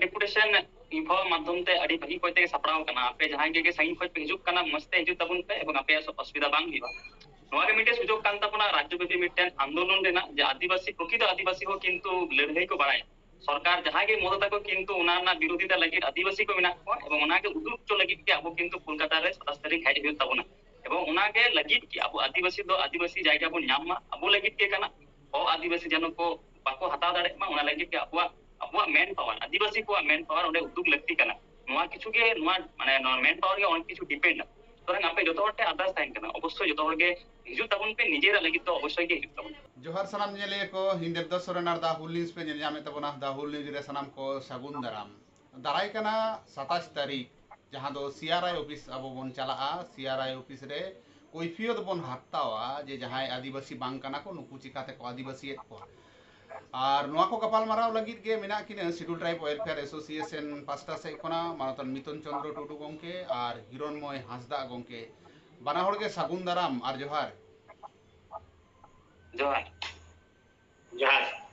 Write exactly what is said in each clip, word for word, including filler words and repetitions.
Deputation ᱤᱱᱯᱷᱚ ᱢᱟᱫᱽᱫᱷᱚᱢ ᱛᱮ ᱟᱹᱰᱤ ᱵᱷᱟᱹᱜᱤ ᱠᱚᱡ ᱛᱮᱜᱮ ᱥᱟᱯᱲᱟᱣ ᱠᱟᱱᱟ᱾ ᱟᱯᱮ ᱡᱟᱦᱟᱸᱭ ᱜᱮ ᱥᱟᱺᱜᱤᱧ ᱠᱷᱚᱡ ᱯᱮ ᱦᱤᱡᱩᱜ ᱠᱟᱱᱟ, ᱢᱚᱸᱡᱽ ᱛᱮ ᱦᱤᱡᱩᱜ ᱛᱟᱵᱚᱱ ᱯᱮ ᱮᱵᱚᱝ ᱟᱯᱮᱭᱟᱜ ᱚᱥᱩᱵᱤᱫᱷᱟ ᱵᱟᱝ ᱦᱩᱭᱩᱜᱼᱟ᱾ ᱱᱚᱣᱟ ᱜᱮ ᱢᱤᱫᱴᱮᱱ ᱥᱩᱡᱳᱜᱽ ᱠᱟᱱ ᱛᱟᱵᱚᱱᱟ, ᱨᱟᱡᱽᱡᱚ ᱵᱮᱯᱤ ᱢᱤᱫᱴᱮᱱ ᱟᱱᱫᱳᱞᱚᱱ ᱨᱮᱱᱟᱜ, ᱡᱮ ᱟᱹᱫᱤᱵᱟᱹᱥᱤ, ᱯᱨᱚᱠᱤᱛ ᱟᱹᱫᱤᱵᱟᱹᱥᱤ ᱦᱚᱸ ᱠᱤᱱᱛᱩ ᱞᱟᱹᱲᱦᱟᱹᱭ ᱠᱚ ᱵᱟᱲᱟᱭᱟ᱾ ᱥᱚᱨᱠᱟᱨ ᱡᱟᱦᱟᱸᱭ ᱜᱮ ᱢᱚᱫᱚᱛᱟ ᱠᱚ, ᱠᱤᱱᱛᱩ ᱚᱱᱟ ᱨᱮᱱᱟᱜ ᱵᱤᱨᱳᱫᱷᱤᱛᱟ ᱞᱟᱹᱜᱤᱫ ᱟᱹᱫᱤᱵᱟᱹᱥᱤ ᱠᱚ ᱢᱮᱱᱟᱜ ᱠᱚᱣᱟ ᱮᱵᱚᱝ ᱚᱱᱟ ᱜᱮ ᱩᱫᱩᱜ ᱦᱚᱪᱚ ᱞᱟᱹᱜᱤᱫ ᱜᱮ ᱟᱵᱚ ᱠᱤᱱᱛᱩ ᱠᱳᱞᱠᱟᱛᱟ ᱨᱮ ᱥᱟᱛᱟᱥ ᱛᱟᱹᱨᱤᱠᱷ ᱦᱮᱡ ᱦᱩᱭᱩᱜ ᱛᱟᱵᱚᱱᱟ᱾ ᱮᱵᱚᱝ ᱚᱱᱟ ᱜᱮ ᱞᱟᱹᱜᱤᱫ ᱜᱮ ᱟᱵᱚ ᱟᱹᱫᱤᱵᱟᱹᱥᱤ ᱫᱚ ᱟᱹᱫᱤᱵᱟᱹᱥᱤ ᱡᱟᱭᱜᱟ ᱵᱚᱱ ᱧᱟᱢ ᱢᱟ, ᱟᱵᱚ ᱞᱟᱹᱜᱤᱫ ᱜᱮ ᱠᱟᱱᱟ᱾ ᱦᱚ ᱟᱹᱫᱤᱵᱟᱹᱥᱤ ᱡᱮᱱᱚ ᱠᱚ ᱵᱟᱠᱚ ᱦᱟᱛᱟᱣ ᱫᱟᱲᱮᱭᱟᱜ ᱢᱟ, ᱚᱱᱟ ᱞᱟᱹᱜᱤᱫ ᱜᱮ ᱟᱵᱚᱣᱟᱜ, ᱟᱵᱚᱣᱟᱜ ᱢᱮᱱ ᱯᱟᱣᱟᱨ, ᱟᱹᱫᱤᱵᱟᱹᱥᱤ ᱠᱚᱣᱟᱜ ᱢᱮᱱ ᱯᱟᱣᱟᱨ ᱚᱸᱰᱮ ᱩᱫᱩᱜ ᱞᱟᱹᱠᱛᱤ ᱠᱟᱱᱟ᱾ ᱱᱚᱣᱟ ᱠᱤᱪᱷᱩ ᱜᱮ, ᱱᱚᱣᱟ ᱢᱟᱱᱮ ᱱᱚᱣᱟ ᱢᱮᱱ ᱯᱟᱣᱟᱨ ᱜᱮ ᱚᱱᱮᱠ ᱠᱤᱪᱷᱩ ᱰᱤᱯᱮᱱᱰ᱾ ᱥᱩᱛᱚᱨᱟᱝ ᱟᱯᱮ ᱡᱚᱛᱚ ᱦᱚᱲ ᱴᱷᱮᱱ ᱟᱨᱫᱟᱥ ᱛᱟᱦᱮᱱ ᱠᱟᱱᱟ, ᱚᱵᱚᱥᱥᱳᱭ ᱡᱚᱛᱚ ᱦᱚᱲ ᱜᱮ ᱦᱤᱡᱩᱜ ᱛᱟᱵᱚᱱ ᱯᱮ, ᱱᱤᱡᱮᱨᱟᱜ ᱞᱟᱹᱜᱤᱫ ᱫᱚ ᱚᱵᱚᱥᱥᱳᱭ ᱜᱮ ᱦᱤᱡᱩᱜ ᱛᱟᱵᱚᱱ ᱯᱮ᱾ ᱡᱚᱦᱟᱨ ᱥᱟᱱᱟᱢ ᱧᱮᱧᱮᱞᱤᱭᱟᱹ ᱠᱚ, ᱤᱧ ᱫᱮᱵᱫᱟᱥ ᱥᱚᱨᱮᱱ ᱟᱨ ᱫᱟ ᱦᱩᱞ ᱱᱤᱭᱩᱡᱽ ᱯᱮ ᱧᱮᱞ ᱧᱟᱢᱮᱫ ᱛᱟᱵᱚᱱᱟ᱾ ᱫᱟ ᱦᱩᱞ ᱱᱤᱭᱩᱡᱽ ᱨᱮ ᱥᱟᱱᱟᱢ ᱠᱚ ᱥᱟᱹᱜᱩᱱ ᱫᱟᱨᱟᱢ᱾ ᱫᱟᱨᱟᱭ ᱠᱟᱱᱟ ᱥᱟᱛᱟᱥ ᱛᱟᱹᱨᱤᱠᱷ, ᱡᱟᱦᱟᱸ ᱫᱚ ᱥᱤ ᱟᱨ ᱟᱭ ᱚᱯᱷᱤᱥ ᱟᱵᱚ ᱵᱚᱱ ᱪᱟᱞᱟᱜᱼᱟ, ᱥᱤ ᱟᱨ ᱟᱭ ᱚᱯᱷᱤᱥ ᱨᱮ ᱠᱳᱭᱯᱷᱤᱭᱚᱛ ᱵᱚᱱ ᱦᱟᱛᱟᱣᱟ ᱡᱮ ᱡᱟᱦᱟᱸᱭ ᱟᱹᱫᱤᱵᱟᱹᱥᱤ ᱵᱟᱝ ᱠᱟᱱᱟ ᱠᱚ, ᱱᱩᱠᱩ ᱪᱤᱠᱟᱹ ᱛᱮᱠᱚ ᱟᱹᱫᱤᱵᱟᱹᱥᱤᱭᱮᱫ ᱠᱚᱣᱟ᱾ ᱟᱨ ᱱᱚᱣᱟ ᱠᱚ ᱜᱟᱯᱟᱞᱢᱟᱨᱟᱣ ᱞᱟᱹᱜᱤᱫ ᱜᱮ ᱢᱮᱱᱟᱜ ᱠᱤᱱᱟᱹ ᱥᱤᱰᱩᱞ ᱴᱨᱟᱭᱤᱵ ᱳᱭᱮᱞᱯᱷᱮᱭᱟᱨ ᱮᱥᱳᱥᱤᱭᱮᱥᱚᱱ ᱯᱟᱥᱴᱟ ᱥᱮᱫ ᱠᱷᱚᱱᱟᱜ ᱢᱟᱱᱚᱛᱟᱱ ᱢᱤᱛᱚᱱ ᱪᱚᱸᱫᱽᱨᱚ ᱴᱩᱰᱩ ᱜᱚᱢᱠᱮ ᱟᱨ ᱦᱤᱨᱚᱱᱢᱚᱭ ᱦᱟᱸᱥᱫᱟ ᱜᱚᱢᱠᱮ, ᱵᱟᱱᱟ ᱦᱚᱲ ᱜᱮ ᱥᱟᱹᱜᱩᱱ ᱫᱟᱨᱟᱢ ᱟᱨ ᱡᱚᱦᱟᱨ᱾ ᱡᱚᱦᱟᱨ᱾ ᱡᱚᱦᱟᱨ᱾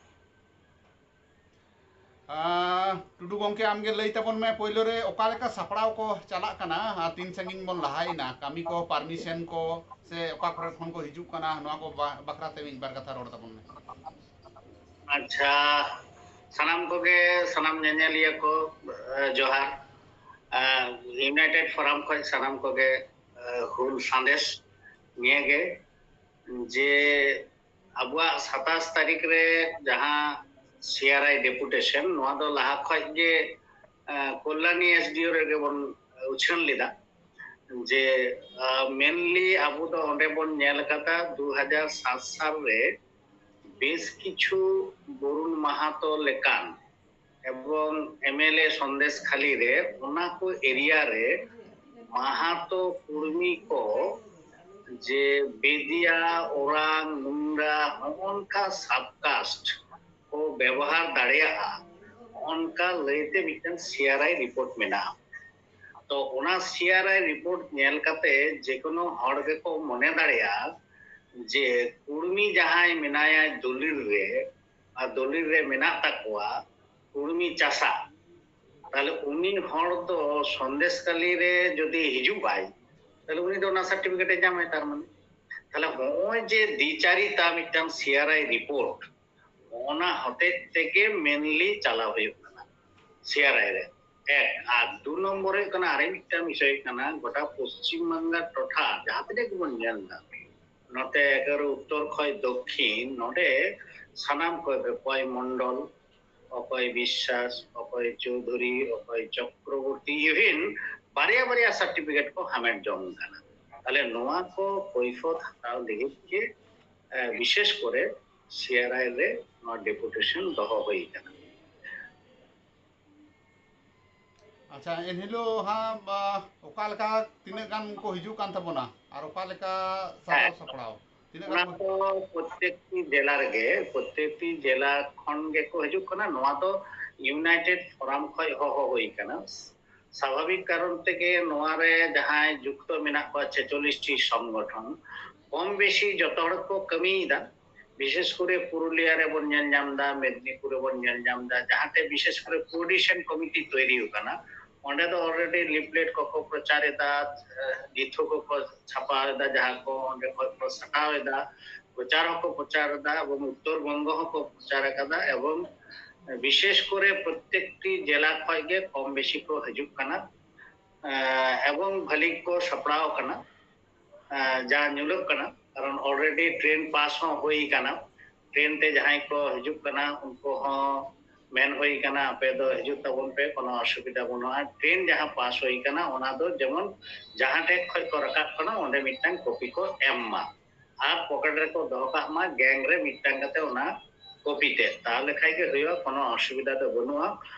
ᱟᱸ, ᱴᱩᱰᱩ ᱜᱚᱢᱠᱮ, ᱟᱢᱜᱮ ᱞᱟᱹᱭ ᱛᱟᱵᱚᱱ ᱢᱮ, ᱯᱳᱭᱞᱳ ᱨᱮ ᱚᱠᱟ ᱞᱮᱠᱟ ᱥᱟᱯᱲᱟᱣ ᱠᱚ ᱪᱟᱞᱟᱜ ᱠᱟᱱᱟ ᱟᱨ ᱛᱤᱱ ᱥᱟᱺᱜᱤᱧ ᱵᱚᱱ ᱞᱟᱦᱟᱭᱮᱱᱟ, ᱠᱟᱹᱢᱤ ᱠᱚ, ᱯᱟᱨᱢᱤᱥᱚᱱ ᱠᱚ, ᱥᱮ ᱚᱠᱟ ᱠᱚᱨᱮ ᱠᱷᱚᱱ ᱠᱚ ᱦᱤᱡᱩᱜ ᱠᱟᱱᱟ, ᱱᱚᱣᱟ ᱠᱚ ᱵᱟ-, ᱵᱟᱠᱷᱨᱟ ᱛᱮ ᱢᱤᱫ ᱵᱟᱨ ᱠᱟᱛᱷᱟ ᱨᱚᱲ ᱛᱟᱵᱚᱱ ᱢᱮ᱾ ᱟᱪᱪᱷᱟ, ᱥᱟᱱᱟᱢ ᱠᱚᱜᱮ, ᱥᱟᱱᱟᱢ ᱧᱮᱧᱮᱞᱤᱭᱟᱹ ᱠᱚ, ᱮ, ᱡᱚᱦᱟᱨ᱾ ᱮ, ᱤᱭᱩᱱᱟᱭᱴᱮᱰ ᱯᱷᱳᱨᱟᱢ ᱠᱷᱚᱱ ᱥᱟᱱᱟᱢ ᱠᱚᱜᱮ, ᱮ, ᱦᱩᱞ ᱥᱟᱸᱫᱮᱥ ᱱᱤᱭᱟᱹᱜᱮ ᱡᱮ ᱟᱵᱚᱣᱟᱜ ᱥᱟᱛᱟᱥ ᱛᱟᱹᱨᱤᱠᱷ ᱨᱮ ᱡᱟᱦᱟᱸ ᱥᱤ ᱟᱨ ᱟᱭ ᱰᱮᱯᱩᱴᱮᱥᱚᱱ, ᱱᱚᱣᱟ ᱫᱚ ᱞᱟᱦᱟ ᱠᱷᱚᱱ ᱜᱮ, ᱮ, ᱠᱚᱞᱞᱟᱱᱤ ᱮᱥ ᱰᱤ ᱳ ᱨᱮᱜᱮ ᱵᱚᱱ ᱩᱪᱷᱟᱹᱱ ᱞᱮᱫᱟ᱾ ᱡᱮ, ᱟ, ᱢᱮᱱᱞᱤ ᱟᱵᱚ ᱫᱚ ᱚᱸᱰᱮ ᱵᱚᱱ ᱧᱮᱞ ᱟᱠᱟᱫᱟ ᱫᱩ ᱦᱟᱡᱟᱨ ᱥᱟᱛ ᱥᱟᱞ ᱨᱮ ᱵᱮᱥ ᱠᱤᱪᱷᱩ ᱵᱚᱨᱩᱱ ᱢᱟᱦᱟᱛᱚ ᱞᱮᱠᱟᱱ ᱮᱵᱚᱝ ᱮᱢ ᱮᱞ ᱮ ᱥᱚᱱᱫᱮᱥ ᱠᱷᱟᱹᱞᱤ ᱨᱮ ᱚᱱᱟ ᱠᱚ ᱮᱨᱤᱭᱟ ᱨᱮ ᱢᱟᱦᱟᱛᱚ ᱠᱩᱲᱢᱤ ᱠᱚ ᱡᱮ ᱵᱮᱫᱤᱭᱟ, ᱳᱨᱟᱝ, ᱱᱩᱝᱨᱟ, ᱦᱚᱸᱜᱼᱚ ᱱᱚᱝᱠᱟ ᱥᱟᱵᱠᱟᱥᱴ ᱠᱚ ᱵᱮᱵᱚᱦᱟᱨ ᱫᱟᱲᱮᱭᱟᱜᱼᱟ, ᱚᱱᱠᱟ ᱞᱟᱹᱭᱛᱮ ᱢᱤᱫᱴᱟᱝ ᱥᱤ ᱟᱨ ᱟᱭ ᱨᱤᱯᱳᱨᱴ ᱢᱮᱱᱟᱜᱼᱟ᱾ ᱛᱚ ᱚᱱᱟ ᱥᱤ ᱟᱨ ᱟᱭ ᱨᱤᱯᱳᱨᱴ ᱧᱮᱞ ᱠᱟᱛᱮ ᱡᱮᱠᱳᱱᱳ ᱦᱚᱲ ᱜᱮᱠᱚ ᱢᱚᱱᱮ ᱫᱟᱲᱮᱭᱟᱜᱼᱟ ᱡᱮ ᱠᱩᱲᱢᱤ ᱡᱟᱦᱟᱸᱭ ᱢᱮᱱᱟᱭᱟ ᱫᱚᱞᱤᱞ ᱨᱮ, ᱟᱨ ᱫᱚᱞᱤᱞ ᱨᱮ ᱢᱮᱱᱟᱜ ᱛᱟᱠᱚᱣᱟ ᱠᱩᱲᱢᱤ ᱪᱟᱥᱟ, ᱛᱟᱦᱞᱮ ᱩᱱᱤ ᱦᱚᱲ ᱫᱚ ᱥᱚᱱᱫᱮᱥ ᱠᱟᱞᱤ ᱨᱮ ᱡᱩᱫᱤ ᱦᱤᱡᱩᱜ ᱟᱭ, ᱛᱟᱦᱞᱮ ᱩᱱᱤ ᱫᱚ ᱚᱱᱟ ᱥᱟᱨᱴᱤᱯᱷᱤᱠᱮᱴ ᱮ ᱧᱟᱢᱟᱭ᱾ ᱛᱟᱨ ᱢᱟᱱᱮ ᱛᱟᱦᱞᱮ ᱦᱚᱸᱜᱼᱚᱭ ᱡᱮ ᱫᱤᱪᱟᱨᱤᱛᱟ ᱢᱤᱫᱴᱟᱝ ᱥᱤᱟᱨᱟᱭ ᱨᱤᱯᱳᱨᱴ, ᱚᱱᱟ ᱦᱚᱛᱮᱡ ᱛᱮᱜᱮ ᱢᱮᱱᱞᱤ ᱪᱟᱞᱟᱣ ᱦᱩᱭᱩᱜ ᱠᱟᱱᱟ ᱥᱤᱟᱨᱟᱭ ᱨᱮ᱾ ᱮᱠ ᱟᱨ ᱫᱩ ᱱᱚᱢᱵᱚᱨ ᱦᱩᱭᱩᱜ ᱠᱟᱱᱟ, ᱟᱨ ᱢᱤᱫᱴᱟᱝ ᱵᱤᱥᱚᱭ ᱦᱩᱭᱩᱜ ᱠᱟᱱᱟ, ᱜᱚᱴᱟ ᱯᱚᱥᱪᱤᱢ ᱵᱟᱝᱞᱟ ᱴᱚᱴᱷᱟ ᱡᱟᱦᱟᱸ ᱛᱤᱱᱟᱹᱜ ᱜᱮᱵᱚᱱ ᱧᱮᱞ ᱮᱫᱟ, ᱱᱚᱛᱮ ᱮᱠᱮᱵᱟᱨᱮ ᱩᱛᱛᱚᱨ ᱠᱷᱚᱱ ᱫᱚᱠᱠᱷᱤᱱ, ᱱᱚᱰᱮ ᱥᱟᱱᱟᱢ ᱠᱚ, ᱚᱠᱚᱭ ᱢᱚᱱᱰᱚᱞ, ᱚᱠᱚᱭ ᱵᱤᱥᱥᱟᱥ, ᱚᱠᱚᱭ ᱪᱳᱣᱫᱷᱩᱨᱤ, ᱚᱠᱚᱭ ᱪᱚᱠᱨᱚᱵᱚᱨᱛᱤ, even ᱵᱟᱨᱭᱟ ᱵᱟᱨᱭᱟ ᱥᱟᱨᱴᱤᱯᱷᱤᱠᱮᱴ ᱠᱚ ᱦᱟᱢᱮᱴ ᱡᱚᱝ ᱠᱟᱱᱟ᱾ ᱛᱟᱦᱞᱮ ᱱᱚᱣᱟ ᱠᱚ ᱠᱚᱭᱯᱷᱚᱛ ᱦᱟᱛᱟᱣ ᱞᱟᱹᱜᱤᱫ ᱜᱮ, ᱮ, ᱵᱤᱥᱮᱥ ᱠᱚᱨᱮ ᱥᱤᱟᱨᱟᱭ ᱨᱮ ᱱᱚᱣᱟ ᱰᱮᱯᱩᱴᱮᱥᱚᱱ ᱫᱚᱦᱚ ᱦᱩᱭ ᱠᱟᱱᱟ᱾ ᱟᱪᱪᱷᱟ, ᱮᱱᱦᱤᱞᱳᱜ ᱦᱟᱸᱜ, ᱟ, ᱚᱠᱟ ᱞᱮᱠᱟ ᱛᱤᱱᱟᱹᱜ ᱜᱟᱱ ᱠᱚ ᱦᱤᱡᱩᱜ ᱠᱟᱱ ᱛᱟᱵᱚᱱᱟ ᱟᱨ ᱚᱠᱟ ᱞᱮᱠᱟ ᱥᱟᱡᱟᱣ ᱥᱟᱯᱲᱟᱣ, ᱛᱤᱱᱟᱹᱜ ᱜᱟᱱ ᱚᱱᱟ ᱠᱚ ᱯᱨᱚᱛᱮᱠᱴᱤ ᱡᱮᱞᱟ ᱨᱮᱜᱮ, ᱯᱨᱚᱛᱮᱠᱴᱤ ᱡᱮᱞᱟ ᱠᱷᱚᱱ ᱜᱮᱠᱚ ᱦᱤᱡᱩᱜ ᱠᱟᱱᱟ᱾ ᱱᱚᱣᱟ ᱫᱚ ᱤᱭᱩᱱᱟᱭᱴᱮᱰ ᱯᱷᱳᱨᱟᱢ ᱠᱷᱚᱱ ᱦᱚᱦᱚ ᱦᱩᱭ ᱠᱟᱱᱟ᱾ ᱥᱟᱵᱷᱟᱵᱤᱠ ᱠᱟᱨᱚᱱ ᱛᱮᱜᱮ ᱱᱚᱣᱟ ᱨᱮ ᱡᱟᱦᱟᱸᱭ ᱡᱩᱠᱛᱚ ᱢᱮᱱᱟᱜ ᱠᱚᱣᱟ ᱪᱷᱮᱪᱚᱞᱞᱤᱥ ᱴᱤ ᱥᱚᱝᱜᱚᱴᱷᱚᱱ, ᱠᱚᱢ ᱵᱮᱥᱤ ᱡᱚᱛᱚ ᱦᱚᱲ ᱠᱚ ᱠᱟᱹᱢᱤᱭᱮᱫᱟ᱾ ᱵᱤᱥᱮᱥ ᱠᱚᱨᱮ ᱯᱩᱨᱩᱞᱤᱭᱟ ᱨᱮᱵᱚᱱ ᱧᱮᱞ ᱧᱟᱢ ᱮᱫᱟ, ᱢᱮᱫᱽᱱᱤᱯᱩᱨ ᱨᱮᱵᱚᱱ ᱧᱮᱞ ᱧᱟᱢ ᱮᱫᱟ, ᱡᱟᱦᱟᱸᱛᱮ ᱵᱤᱥᱮᱥ ᱠᱚᱨᱮ ᱠᱳᱰᱤᱥᱮᱱ ᱠᱚᱢᱤᱴᱤ ᱛᱚᱭᱨᱤ ᱟᱠᱟᱱᱟ᱾ ᱚᱸᱰᱮ ᱫᱚ ᱚᱞᱨᱮᱰᱤ ᱞᱤᱯᱞᱮᱴ ᱠᱚᱠᱚ ᱯᱨᱚᱪᱟᱨ ᱮᱫᱟ, ᱞᱤᱛᱷᱚ ᱠᱚᱠᱚ ᱪᱷᱟᱯᱟᱣ ᱮᱫᱟ, ᱡᱟᱦᱟᱸ ᱠᱚ ᱚᱸᱰᱮ ᱠᱷᱚᱱ ᱠᱚ ᱥᱟᱴᱟᱣ ᱮᱫᱟ, ᱯᱨᱚᱪᱟᱨ ᱦᱚᱸᱠᱚ ᱯᱨᱚᱪᱟᱨ ᱮᱫᱟ ᱮᱵᱚᱝ ᱩᱛᱛᱚᱨ ᱵᱚᱝᱜᱚ ᱦᱚᱸᱠᱚ ᱯᱨᱚᱪᱟᱨ ᱟᱠᱟᱫᱟ ᱮᱵᱚᱝ ᱵᱤᱥᱮᱥ ᱠᱚᱨᱮ ᱯᱨᱚᱛᱮᱠᱴᱤ ᱡᱮᱞᱟ ᱠᱷᱚᱱ ᱜᱮ ᱠᱚᱢ ᱵᱮᱥᱤ ᱠᱚ ᱦᱤᱡᱩᱜ ᱠᱟᱱᱟ᱾ ᱮᱵᱚᱝ ᱵᱷᱟᱹᱞᱤ ᱠᱚ ᱥᱟᱯᱲᱟᱣ ᱟᱠᱟᱱᱟ᱾ ᱡᱟ ᱧᱮᱞᱚᱜ ᱠᱟᱱᱟ, ᱠᱟᱨᱚᱱ ᱚᱞᱨᱮᱰᱤ ᱴᱨᱮᱱ ᱯᱟᱥ ᱦᱚᱸ ᱦᱩᱭ ᱟᱠᱟᱱᱟ᱾ ᱴᱨᱮᱱ ᱛᱮ ᱡᱟᱦᱟᱸᱭ ᱠᱚ ᱦᱤᱡᱩᱜ ᱠᱟᱱᱟ ᱩᱱᱠᱩ ᱦᱚᱸ ᱢᱮᱱ ᱦᱩᱭ ᱟᱠᱟᱱᱟ, ᱟᱯᱮ ᱫᱚ ᱦᱤᱡᱩᱜ ᱛᱟᱵᱚᱱ ᱯᱮ, ᱠᱳᱱᱳ ᱚᱥᱩᱵᱤᱫᱷᱟ ᱵᱟᱹᱱᱩᱜᱼᱟ᱾ ᱴᱨᱮᱱ ᱡᱟᱦᱟᱸ ᱯᱟᱥ ᱦᱩᱭ ᱟᱠᱟᱱᱟ ᱚᱱᱟ ᱫᱚ ᱡᱮᱢᱚᱱ ᱡᱟᱦᱟᱸ ᱴᱷᱮᱡ ᱠᱷᱚᱱ ᱠᱚ ᱨᱟᱠᱟᱵ ᱠᱟᱱᱟ ᱚᱸᱰᱮ ᱢᱤᱫᱴᱟᱝ ᱠᱚᱯᱤ ᱠᱚ ᱮᱢ ᱢᱟ ᱟᱨ ᱯᱚᱠᱮᱴ ᱨᱮᱠᱚ ᱫᱚᱦᱚ ᱠᱟᱜ ᱢᱟ ᱜᱮᱝ ᱨᱮ ᱢᱤᱫᱴᱟᱝ ᱠᱟᱛᱮ ᱚᱱᱟ ᱠᱚᱯᱤ ᱛᱮ᱾ ᱛᱟᱦᱚᱞᱮ ᱠᱷᱟᱡ ᱜᱮ ᱦᱩᱭᱩᱜᱼᱟ, ᱠᱳᱱᱳ ᱚᱥᱩᱵᱤᱫᱷᱟ ᱫᱚ ᱵᱟᱹᱱᱩᱜᱼᱟ᱾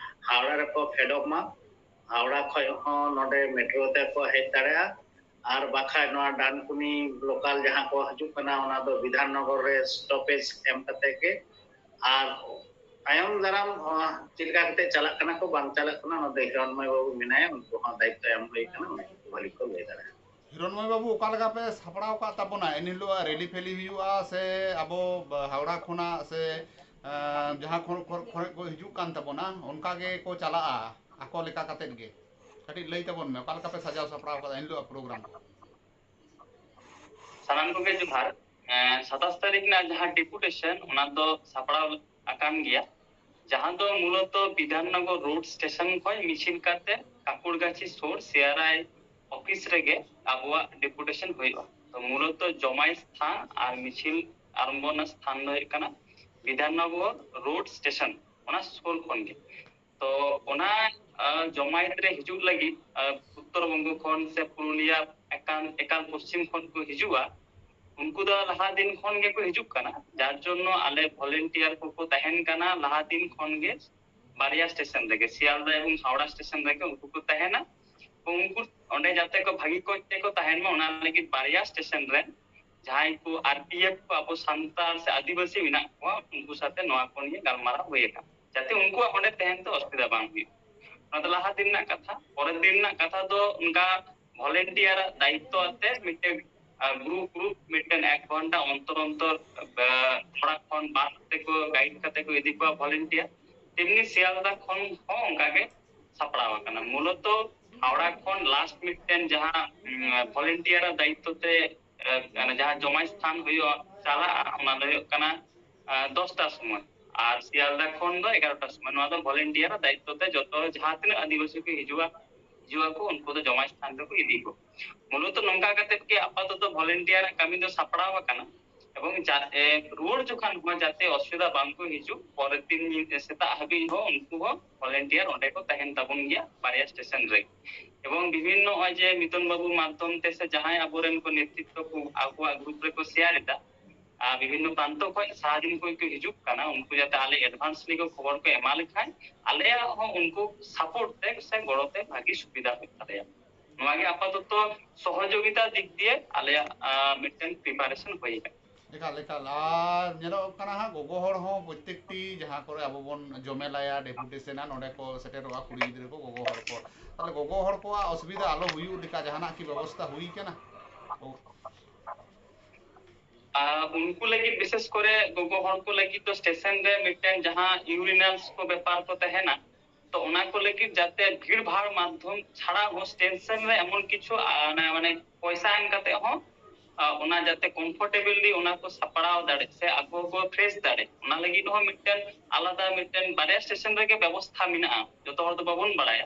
ᱦᱟᱣᱲᱟ ᱨᱮᱠᱚ ᱯᱷᱮᱰᱚᱜ ᱢᱟ, ᱦᱟᱣᱲᱟ ᱠᱷᱚᱡ ᱦᱚᱸ ᱱᱚᱰᱮ ᱢᱮᱴᱨᱳ ᱛᱮᱠᱚ ᱦᱮᱡ ᱫᱟᱲᱮᱭᱟᱜᱼᱟ᱾ ᱟᱨ ᱵᱟᱠᱷᱟᱡ ᱱᱚᱣᱟ ᱰᱟᱱᱠᱩᱱᱤ ᱞᱳᱠᱟᱞ ᱡᱟᱦᱟᱸ ᱠᱚ ᱦᱤᱡᱩᱜ ᱠᱟᱱᱟ ᱚᱱᱟ ᱫᱚ ᱵᱤᱫᱷᱟᱱ ᱱᱚᱜᱚᱨ ᱨᱮ ᱥᱴᱚᱯᱮᱡᱽ ᱮᱢ ᱠᱟᱛᱮ ᱜᱮ᱾ ᱟᱨ ᱛᱟᱭᱚᱢ ᱫᱟᱨᱟᱢ ᱪᱮᱫ ᱞᱮᱠᱟ ᱠᱟᱛᱮ ᱪᱟᱞᱟᱜ ᱠᱟᱱᱟ ᱠᱚ ᱵᱟᱝ ᱪᱟᱞᱟᱜ ᱠᱟᱱᱟ ᱚᱱᱟ ᱫᱚ ᱦᱤᱨᱚᱱᱢᱚᱭ ᱵᱟᱹᱵᱩ ᱢᱮᱱᱟᱭᱟ, ᱩᱱᱠᱩ ᱦᱚᱸ ᱫᱟᱭᱤᱛᱛᱚ ᱮᱢ ᱦᱩᱭ ᱠᱟᱱᱟ, ᱩᱱᱠᱩ ᱵᱷᱟᱹᱞᱤ ᱠᱚ ᱞᱟᱹᱭ ᱫᱟᱲᱮᱭᱟᱜᱼᱟ᱾ ᱦᱤᱨᱚᱱᱢᱚᱭ ᱵᱟᱹᱵᱩ, ᱚᱠᱟ ᱞᱮᱠᱟ ᱯᱮ ᱥᱟᱯᱲᱟᱣ ᱟᱠᱟᱫ ᱛᱟᱵᱚᱱᱟ? ᱮᱱ ᱦᱤᱞᱳᱜ ᱨᱮᱞᱤ ᱯᱷᱮᱞᱤ ᱦᱩᱭᱩᱜᱼᱟ ᱥᱮ ᱟᱵᱚ ᱦᱟᱣᱲᱟ ᱠᱷᱚᱱᱟᱜ ᱥᱮ ᱡᱟᱦᱟᱸ ᱠᱷᱚᱱ ᱠᱚᱨᱮ ᱠᱚ ᱦᱤᱡᱩᱜ ᱠᱟᱱ ᱛᱟᱵᱚᱱᱟ ᱚᱱᱠᱟ ᱜᱮᱠᱚ ᱪᱟᱞᱟᱜᱼᱟ? ᱟᱠᱚ ᱞᱮᱠᱟ ᱠᱟᱛᱮᱫ ᱜᱮ᱾ ᱠᱟᱹᱴᱤᱡ ᱞᱟᱹᱭ ᱛᱟᱵᱚᱱ ᱢᱮ, ᱚᱠᱟ ᱞᱮᱠᱟ ᱯᱮ ᱥᱟᱡᱟᱣ ᱥᱟᱯᱲᱟᱣ ᱠᱟᱫᱟ ᱮᱱ ᱦᱤᱞᱳᱜ ᱯᱨᱳᱜᱨᱟᱢ ᱠᱚ? ᱥᱟᱱᱟᱢ ᱠᱚᱜᱮ ᱡᱚᱦᱟᱨ᱾ ᱮᱸ, ᱥᱟᱛᱟᱥ ᱛᱟᱹᱨᱤᱠᱷ ᱨᱮᱱᱟᱜ ᱡᱟᱦᱟᱸ ᱰᱮᱯᱩᱴᱮᱥᱚᱱ, ᱚᱱᱟ ᱫᱚ ᱥᱟᱯᱲᱟᱣ ᱟᱠᱟᱱ ᱜᱮᱭᱟ, ᱡᱟᱦᱟᱸ ᱫᱚ ᱢᱩᱞᱚᱛᱚ ᱵᱤᱫᱷᱟᱱᱱᱚᱜᱚᱨ ᱨᱳᱰ ᱥᱴᱮᱥᱚᱱ ᱠᱷᱚᱱ ᱢᱤᱪᱷᱤᱞ ᱠᱟᱛᱮ ᱠᱟᱠᱩᱲᱜᱟᱪᱷᱤ ᱥᱳᱨ ᱥᱤᱟᱨᱟᱭ ᱚᱯᱷᱤᱥ ᱨᱮᱜᱮ ᱟᱵᱚᱣᱟᱜ ᱰᱮᱯᱩᱴᱮᱥᱚᱱ ᱦᱩᱭᱩᱜᱼᱟ᱾ ᱛᱚ ᱢᱩᱞᱚᱛᱚ ᱡᱚᱢᱟᱭ ᱥᱛᱷᱟᱱ ᱟᱨ ᱢᱤᱪᱷᱤᱞ ᱟᱨᱟᱢᱵᱷᱚ ᱨᱮᱱᱟᱜ ᱥᱛᱷᱟᱱ ᱫᱚ ᱦᱩᱭᱩᱜ ᱠᱟᱱᱟ ᱵᱤᱫᱷᱟᱱᱱᱚᱜᱚᱨ ᱨᱳᱰ ᱥᱴᱮᱥᱚᱱ, ᱚᱱᱟ ᱥᱩᱨ ᱠᱷᱚᱱ ᱜᱮ᱾ ᱛᱚ ᱚᱱᱟ, ᱟ, ᱡᱚᱢᱟᱭᱮᱛ ᱨᱮ ᱦᱤᱡᱩᱜ ᱞᱟᱹᱜᱤᱫ, ᱟ, ᱩᱛᱛᱚᱨ ᱵᱚᱝᱜᱚ ᱠᱷᱚᱱ ᱥᱮ ᱯᱩᱨᱩᱞᱤᱭᱟ ᱮᱠᱟᱞ, ᱮᱠᱟᱞ ᱯᱚᱥᱪᱤᱢ ᱠᱷᱚᱱ ᱠᱚ ᱦᱤᱡᱩᱜᱼᱟ᱾ ᱩᱱᱠᱩ ᱫᱚ ᱞᱟᱦᱟ ᱫᱤᱱ ᱠᱷᱚᱱ ᱜᱮᱠᱚ ᱦᱤᱡᱩᱜ ᱠᱟᱱᱟ, ᱡᱟᱨ ᱡᱚᱱᱱᱚ ᱟᱞᱮ ᱵᱷᱚᱞᱮᱱᱴᱤᱭᱟᱨ ᱠᱚᱠᱚ ᱛᱟᱦᱮᱱ ᱠᱟᱱᱟ ᱞᱟᱦᱟ ᱫᱤᱱ ᱠᱷᱚᱱ ᱜᱮ ᱵᱟᱨᱭᱟ ᱥᱴᱮᱥᱚᱱ ᱨᱮᱜᱮ, ᱥᱤᱭᱟᱞᱫᱟ ᱮᱵᱚᱝ ᱦᱟᱣᱲᱟ ᱥᱴᱮᱥᱚᱱ ᱨᱮᱜᱮ ᱩᱱᱠᱩ ᱠᱚ ᱛᱟᱦᱮᱱᱟ᱾ ᱩᱱᱠᱩ ᱚᱸᱰᱮ ᱡᱟᱛᱮ ᱠᱚ ᱵᱷᱟᱹᱜᱤ ᱠᱚᱡ ᱛᱮᱠᱚ ᱛᱟᱦᱮᱱ ᱢᱟ, ᱚᱱᱟ ᱞᱟᱹᱜᱤᱫ ᱵᱟᱨᱭᱟ ᱥᱴᱮᱥᱚᱱ ᱨᱮ ᱡᱟᱦᱟᱸᱭ ᱠᱚ ᱟᱨ ᱯᱤ ᱮᱯᱷ ᱠᱚ ᱟᱵᱚ ᱥᱟᱱᱛᱟᱲ ᱥᱮ ᱟᱹᱫᱤᱵᱟᱹᱥᱤ ᱢᱮᱱᱟᱜ ᱠᱚᱣᱟ, ᱩᱱᱠᱩ ᱥᱟᱛᱮ ᱱᱚᱣᱟ ᱠᱚ ᱱᱤᱭᱮ ᱜᱟᱞᱢᱟᱨᱟᱣ ᱦᱩᱭ ᱟᱠᱟᱱᱟ, ᱡᱟᱛᱮ ᱩᱱᱠᱩᱣᱟᱜ ᱚᱸᱰᱮ ᱛᱟᱦᱮᱱ ᱛᱮ ᱚᱥᱩᱵᱤᱫᱷᱟ ᱵᱟᱝ ᱦᱩᱭᱩᱜ᱾ ᱚᱱᱟ ᱫᱚ ᱞᱟᱦᱟ ᱫᱤᱱ ᱨᱮᱱᱟᱜ ᱠᱟᱛᱷᱟ᱾ ᱯᱚᱨᱮᱨ ᱫᱤᱱ ᱨᱮᱱᱟᱜ ᱠᱟᱛᱷᱟ ᱫᱚ ᱚᱱᱠᱟ ᱵᱷᱚᱞᱮᱱᱴᱤᱭᱟᱨᱟᱜ ᱫᱟᱭᱤᱛᱛᱚ ᱟᱛᱮ ᱢᱤᱫᱴᱮᱱ, ᱟ, ᱜᱨᱩᱯ ᱜᱨᱩᱯ ᱢᱤᱫᱴᱮᱱ ᱮᱠ ᱜᱷᱚᱱᱴᱟ ᱚᱱᱛᱚᱨ ᱚᱱᱛᱚᱨ, ᱟ, ᱛᱷᱚᱲᱟ ᱠᱷᱚᱱ ᱵᱟᱥ ᱛᱮᱠᱚ ᱜᱟᱭᱤᱰ ᱠᱟᱛᱮ ᱠᱚ ᱤᱫᱤ ᱠᱚᱣᱟ ᱵᱷᱚᱞᱮᱱᱴᱤᱭᱟᱨ᱾ ᱛᱮᱢᱱᱤ ᱥᱤᱭᱟᱞᱫᱟ ᱠᱷᱚᱱ ᱦᱚᱸ ᱚᱱᱠᱟ ᱜᱮ ᱥᱟᱯᱲᱟᱣ ᱟᱠᱟᱱᱟ᱾ ᱢᱩᱞᱚᱛᱚ ᱦᱟᱣᱲᱟ ᱠᱷᱚᱱ ᱞᱟᱥᱴ ᱢᱤᱫᱴᱮᱱ ᱡᱟᱦᱟᱸ, ᱩᱢ, ᱵᱷᱚᱞᱮᱱᱴᱤᱭᱟᱨᱟᱜ ᱫᱟᱭᱤᱛᱛᱚ ᱛᱮ, ᱮ, ᱚᱱᱟ ᱡᱟᱦᱟᱸ ᱡᱚᱢᱟᱭ ᱥᱛᱷᱟᱱ ᱦᱩᱭᱩᱜᱼᱟ, ᱪᱟᱞᱟᱜᱼᱟ, ᱚᱱᱟ ᱫᱚ ᱦᱩᱭᱩᱜ ᱠᱟᱱᱟ, ᱟ, ᱫᱚᱥᱴᱟ ᱥᱚᱢᱚᱭ, ᱟᱨ ᱥᱤᱭᱟᱞᱫᱟ ᱠᱷᱚᱱ ᱫᱚ ᱮᱜᱟᱨᱚᱴᱟ ᱥᱚᱢᱚᱭ᱾ ᱱᱚᱣᱟ ᱫᱚ ᱵᱷᱚᱞᱮᱱᱴᱤᱭᱟᱨᱟᱜ ᱫᱟᱭᱤᱛᱛᱚ ᱛᱮ ᱡᱚᱛᱚ ᱡᱟᱦᱟᱸ ᱛᱤᱱᱟᱹᱜ ᱟᱹᱫᱤᱵᱟᱹᱥᱤ ᱠᱚ ᱦᱤᱡᱩᱜᱼᱟ, ᱦᱤᱡᱩᱜ ᱟᱠᱚ, ᱩᱱᱠᱩ ᱫᱚ ᱡᱚᱢᱟᱭ ᱥᱛᱷᱟᱱ ᱨᱮᱠᱚ ᱤᱫᱤ ᱠᱚᱣᱟ᱾ ᱢᱩᱞᱚᱛᱚ ᱱᱚᱝᱠᱟ ᱠᱟᱛᱮᱫ ᱜᱮ ᱟᱯᱟᱛᱚᱛᱚ ᱵᱷᱚᱞᱮᱱᱴᱤᱭᱟᱨᱟᱜ ᱠᱟᱹᱢᱤ ᱫᱚ ᱥᱟᱯᱲᱟᱣ ᱟᱠᱟᱱᱟ᱾ ᱮᱵᱚᱝ ᱡᱟᱛᱮ ᱨᱩᱣᱟᱹᱲ ᱡᱚᱠᱷᱚᱱ ᱦᱚᱸ ᱡᱟᱛᱮ ᱚᱥᱩᱵᱤᱫᱷᱟ ᱵᱟᱝ ᱠᱚ ᱦᱤᱡᱩᱜ, ᱯᱚᱨᱮᱨ ᱫᱤᱱ ᱧᱤᱫᱟᱹ ᱥᱮᱛᱟᱜ ᱦᱟᱹᱵᱤᱡ ᱦᱚᱸ ᱩᱱᱠᱩ ᱦᱚᱸ ᱵᱷᱚᱞᱮᱱᱴᱤᱭᱟᱨ ᱚᱸᱰᱮ ᱠᱚ ᱛᱟᱦᱮᱱ ᱛᱟᱵᱚᱱ ᱜᱮᱭᱟ ᱵᱟᱨᱭᱟ ᱥᱴᱮᱥᱚᱱ ᱨᱮ᱾ ᱮᱵᱚᱝ ᱵᱤᱵᱷᱤᱱᱱᱚ ᱱᱚᱜᱼᱚᱭ ᱡᱮ ᱢᱤᱛᱚᱱ ᱵᱟᱹᱵᱩ ᱢᱟᱫᱽᱫᱷᱚᱢ ᱛᱮ ᱥᱮ ᱡᱟᱦᱟᱸᱭ ᱟᱵᱚᱨᱮᱱ ᱠᱚ ᱱᱮᱛᱨᱤᱛᱵᱚ ᱠᱚ ᱟᱠᱚᱣᱟᱜ ᱜᱨᱩᱯ ᱨᱮᱠᱚ ᱥᱮᱭᱟᱨ ᱮᱫᱟ, ᱟᱨ ᱵᱤᱵᱷᱤᱱᱱᱚ ᱯᱨᱟᱱᱛᱚ ᱠᱷᱚᱱ ᱥᱟᱦᱟ ᱫᱤᱱ ᱠᱷᱚᱱ ᱠᱚ ᱦᱤᱡᱩᱜ ᱠᱟᱱᱟ, ᱩᱱᱠᱩ ᱡᱟᱛᱮ ᱟᱞᱮ ᱮᱰᱵᱷᱟᱱᱥ ᱨᱮᱠᱚ ᱠᱷᱚᱵᱚᱨ ᱠᱚ ᱮᱢᱟ ᱞᱮᱠᱷᱟᱱ ᱟᱞᱮᱭᱟᱜ ᱦᱚᱸ ᱩᱱᱠᱩ ᱥᱟᱯᱳᱨᱴ ᱛᱮ ᱥᱮ ᱜᱚᱲᱚ ᱛᱮ ᱵᱷᱟᱹᱜᱤ ᱥᱩᱵᱤᱫᱷᱟ ᱦᱩᱭᱩᱜ ᱛᱟᱞᱮᱭᱟ᱾ ᱱᱚᱣᱟ ᱜᱮ ᱟᱯᱟᱛᱚᱛᱚ ᱥᱚᱦᱚᱡᱳᱜᱤᱛᱟ ᱫᱤᱠ ᱫᱤᱭᱮ ᱟᱞᱮᱭᱟᱜ, ᱟ, ᱢᱤᱫᱴᱮᱱ ᱯᱨᱤᱯᱟᱨᱮᱥᱚᱱ ᱦᱩᱭ ᱟᱠᱟᱱᱟ᱾ ᱮᱠᱟᱞ, ᱮᱠᱟᱞ᱾ ᱟᱨ ᱧᱮᱞᱚᱜ ᱠᱟᱱᱟ ᱦᱟᱸᱜ, ᱜᱚᱜᱚ ᱦᱚᱲ ᱦᱚᱸ ᱯᱨᱚᱛᱮᱠᱴᱤ ᱡᱟᱦᱟᱸ ᱠᱚᱨᱮ ᱟᱵᱚ ᱵᱚᱱ ᱡᱚᱢᱮᱞᱟᱭᱟ, ᱰᱮᱯᱩᱴᱮᱥᱚᱱᱟ, ᱱᱚᱰᱮ ᱠᱚ ᱥᱮᱴᱮᱨᱚᱜᱼᱟ ᱠᱩᱲᱤ ᱜᱤᱫᱽᱨᱟᱹ ᱠᱚ, ᱜᱚᱜᱚ ᱦᱚᱲ ᱠᱚ᱾ ᱛᱟᱦᱚᱞᱮ ᱜᱚᱜᱚ ᱦᱚᱲ ᱠᱚᱣᱟᱜ ᱚᱥᱩᱵᱤᱫᱷᱟ ᱟᱞᱚ ᱦᱩᱭᱩᱜ ᱞᱮᱠᱟ ᱡᱟᱦᱟᱱᱟᱜ ᱠᱤ ᱵᱮᱵᱚᱥᱛᱷᱟ ᱦᱩᱭ ᱠᱟᱱᱟ? ᱟ, ᱩᱱᱠᱩ ᱞᱟᱹᱜᱤᱫ, ᱵᱤᱥᱮᱥ ᱠᱚᱨᱮ ᱜᱚᱜᱚ ᱦᱚᱲ ᱠᱚ ᱞᱟᱹᱜᱤᱫ ᱫᱚ ᱥᱴᱮᱥᱚᱱ ᱨᱮ ᱢᱤᱫᱴᱮᱱ ᱡᱟᱦᱟᱸ ᱤᱭᱩᱨᱤᱱᱟᱞᱥ ᱠᱚ ᱵᱮᱯᱟᱨ ᱠᱚ ᱛᱟᱦᱮᱱᱟ, ᱛᱚ ᱚᱱᱟ ᱠᱚ ᱞᱟᱹᱜᱤᱫ ᱡᱟᱛᱮ ᱵᱷᱤᱲ ᱵᱷᱟᱲ ᱢᱟᱫᱽᱫᱷᱚᱢ ᱪᱷᱟᱲᱟ ᱦᱚᱸ ᱥᱴᱮᱱᱥᱮᱱ ᱨᱮ ᱮᱢᱚᱱ ᱠᱤᱪᱷᱩ ᱟᱨ ᱚᱱᱟ ᱢᱟᱱᱮ ᱯᱚᱭᱥᱟ ᱮᱢ ᱠᱟᱛᱮ ᱦᱚᱸ ᱟᱨ ᱚᱱᱟ ᱡᱟᱛᱮ ᱠᱚᱢᱯᱷᱚᱨᱴᱮᱵᱚᱞᱤ ᱚᱱᱟ ᱠᱚ ᱥᱟᱯᱲᱟᱣ ᱫᱟᱲᱮ ᱥᱮ ᱟᱠᱚ ᱠᱚ ᱯᱷᱮᱥ ᱫᱟᱲᱮ, ᱚᱱᱟ ᱞᱟᱹᱜᱤᱫ ᱦᱚᱸ ᱢᱤᱫᱴᱮᱱ ᱟᱞᱟᱫᱟ ᱢᱤᱫᱴᱮᱱ ᱵᱟᱨᱭᱟ ᱥᱴᱮᱥᱚᱱ ᱨᱮᱜᱮ ᱵᱮᱵᱚᱥᱛᱷᱟ ᱢᱮᱱᱟᱜᱼᱟ, ᱡᱚᱛᱚ ᱦᱚᱲ ᱫᱚ ᱵᱟᱵᱚᱱ ᱵᱟᱲᱟᱭᱟ᱾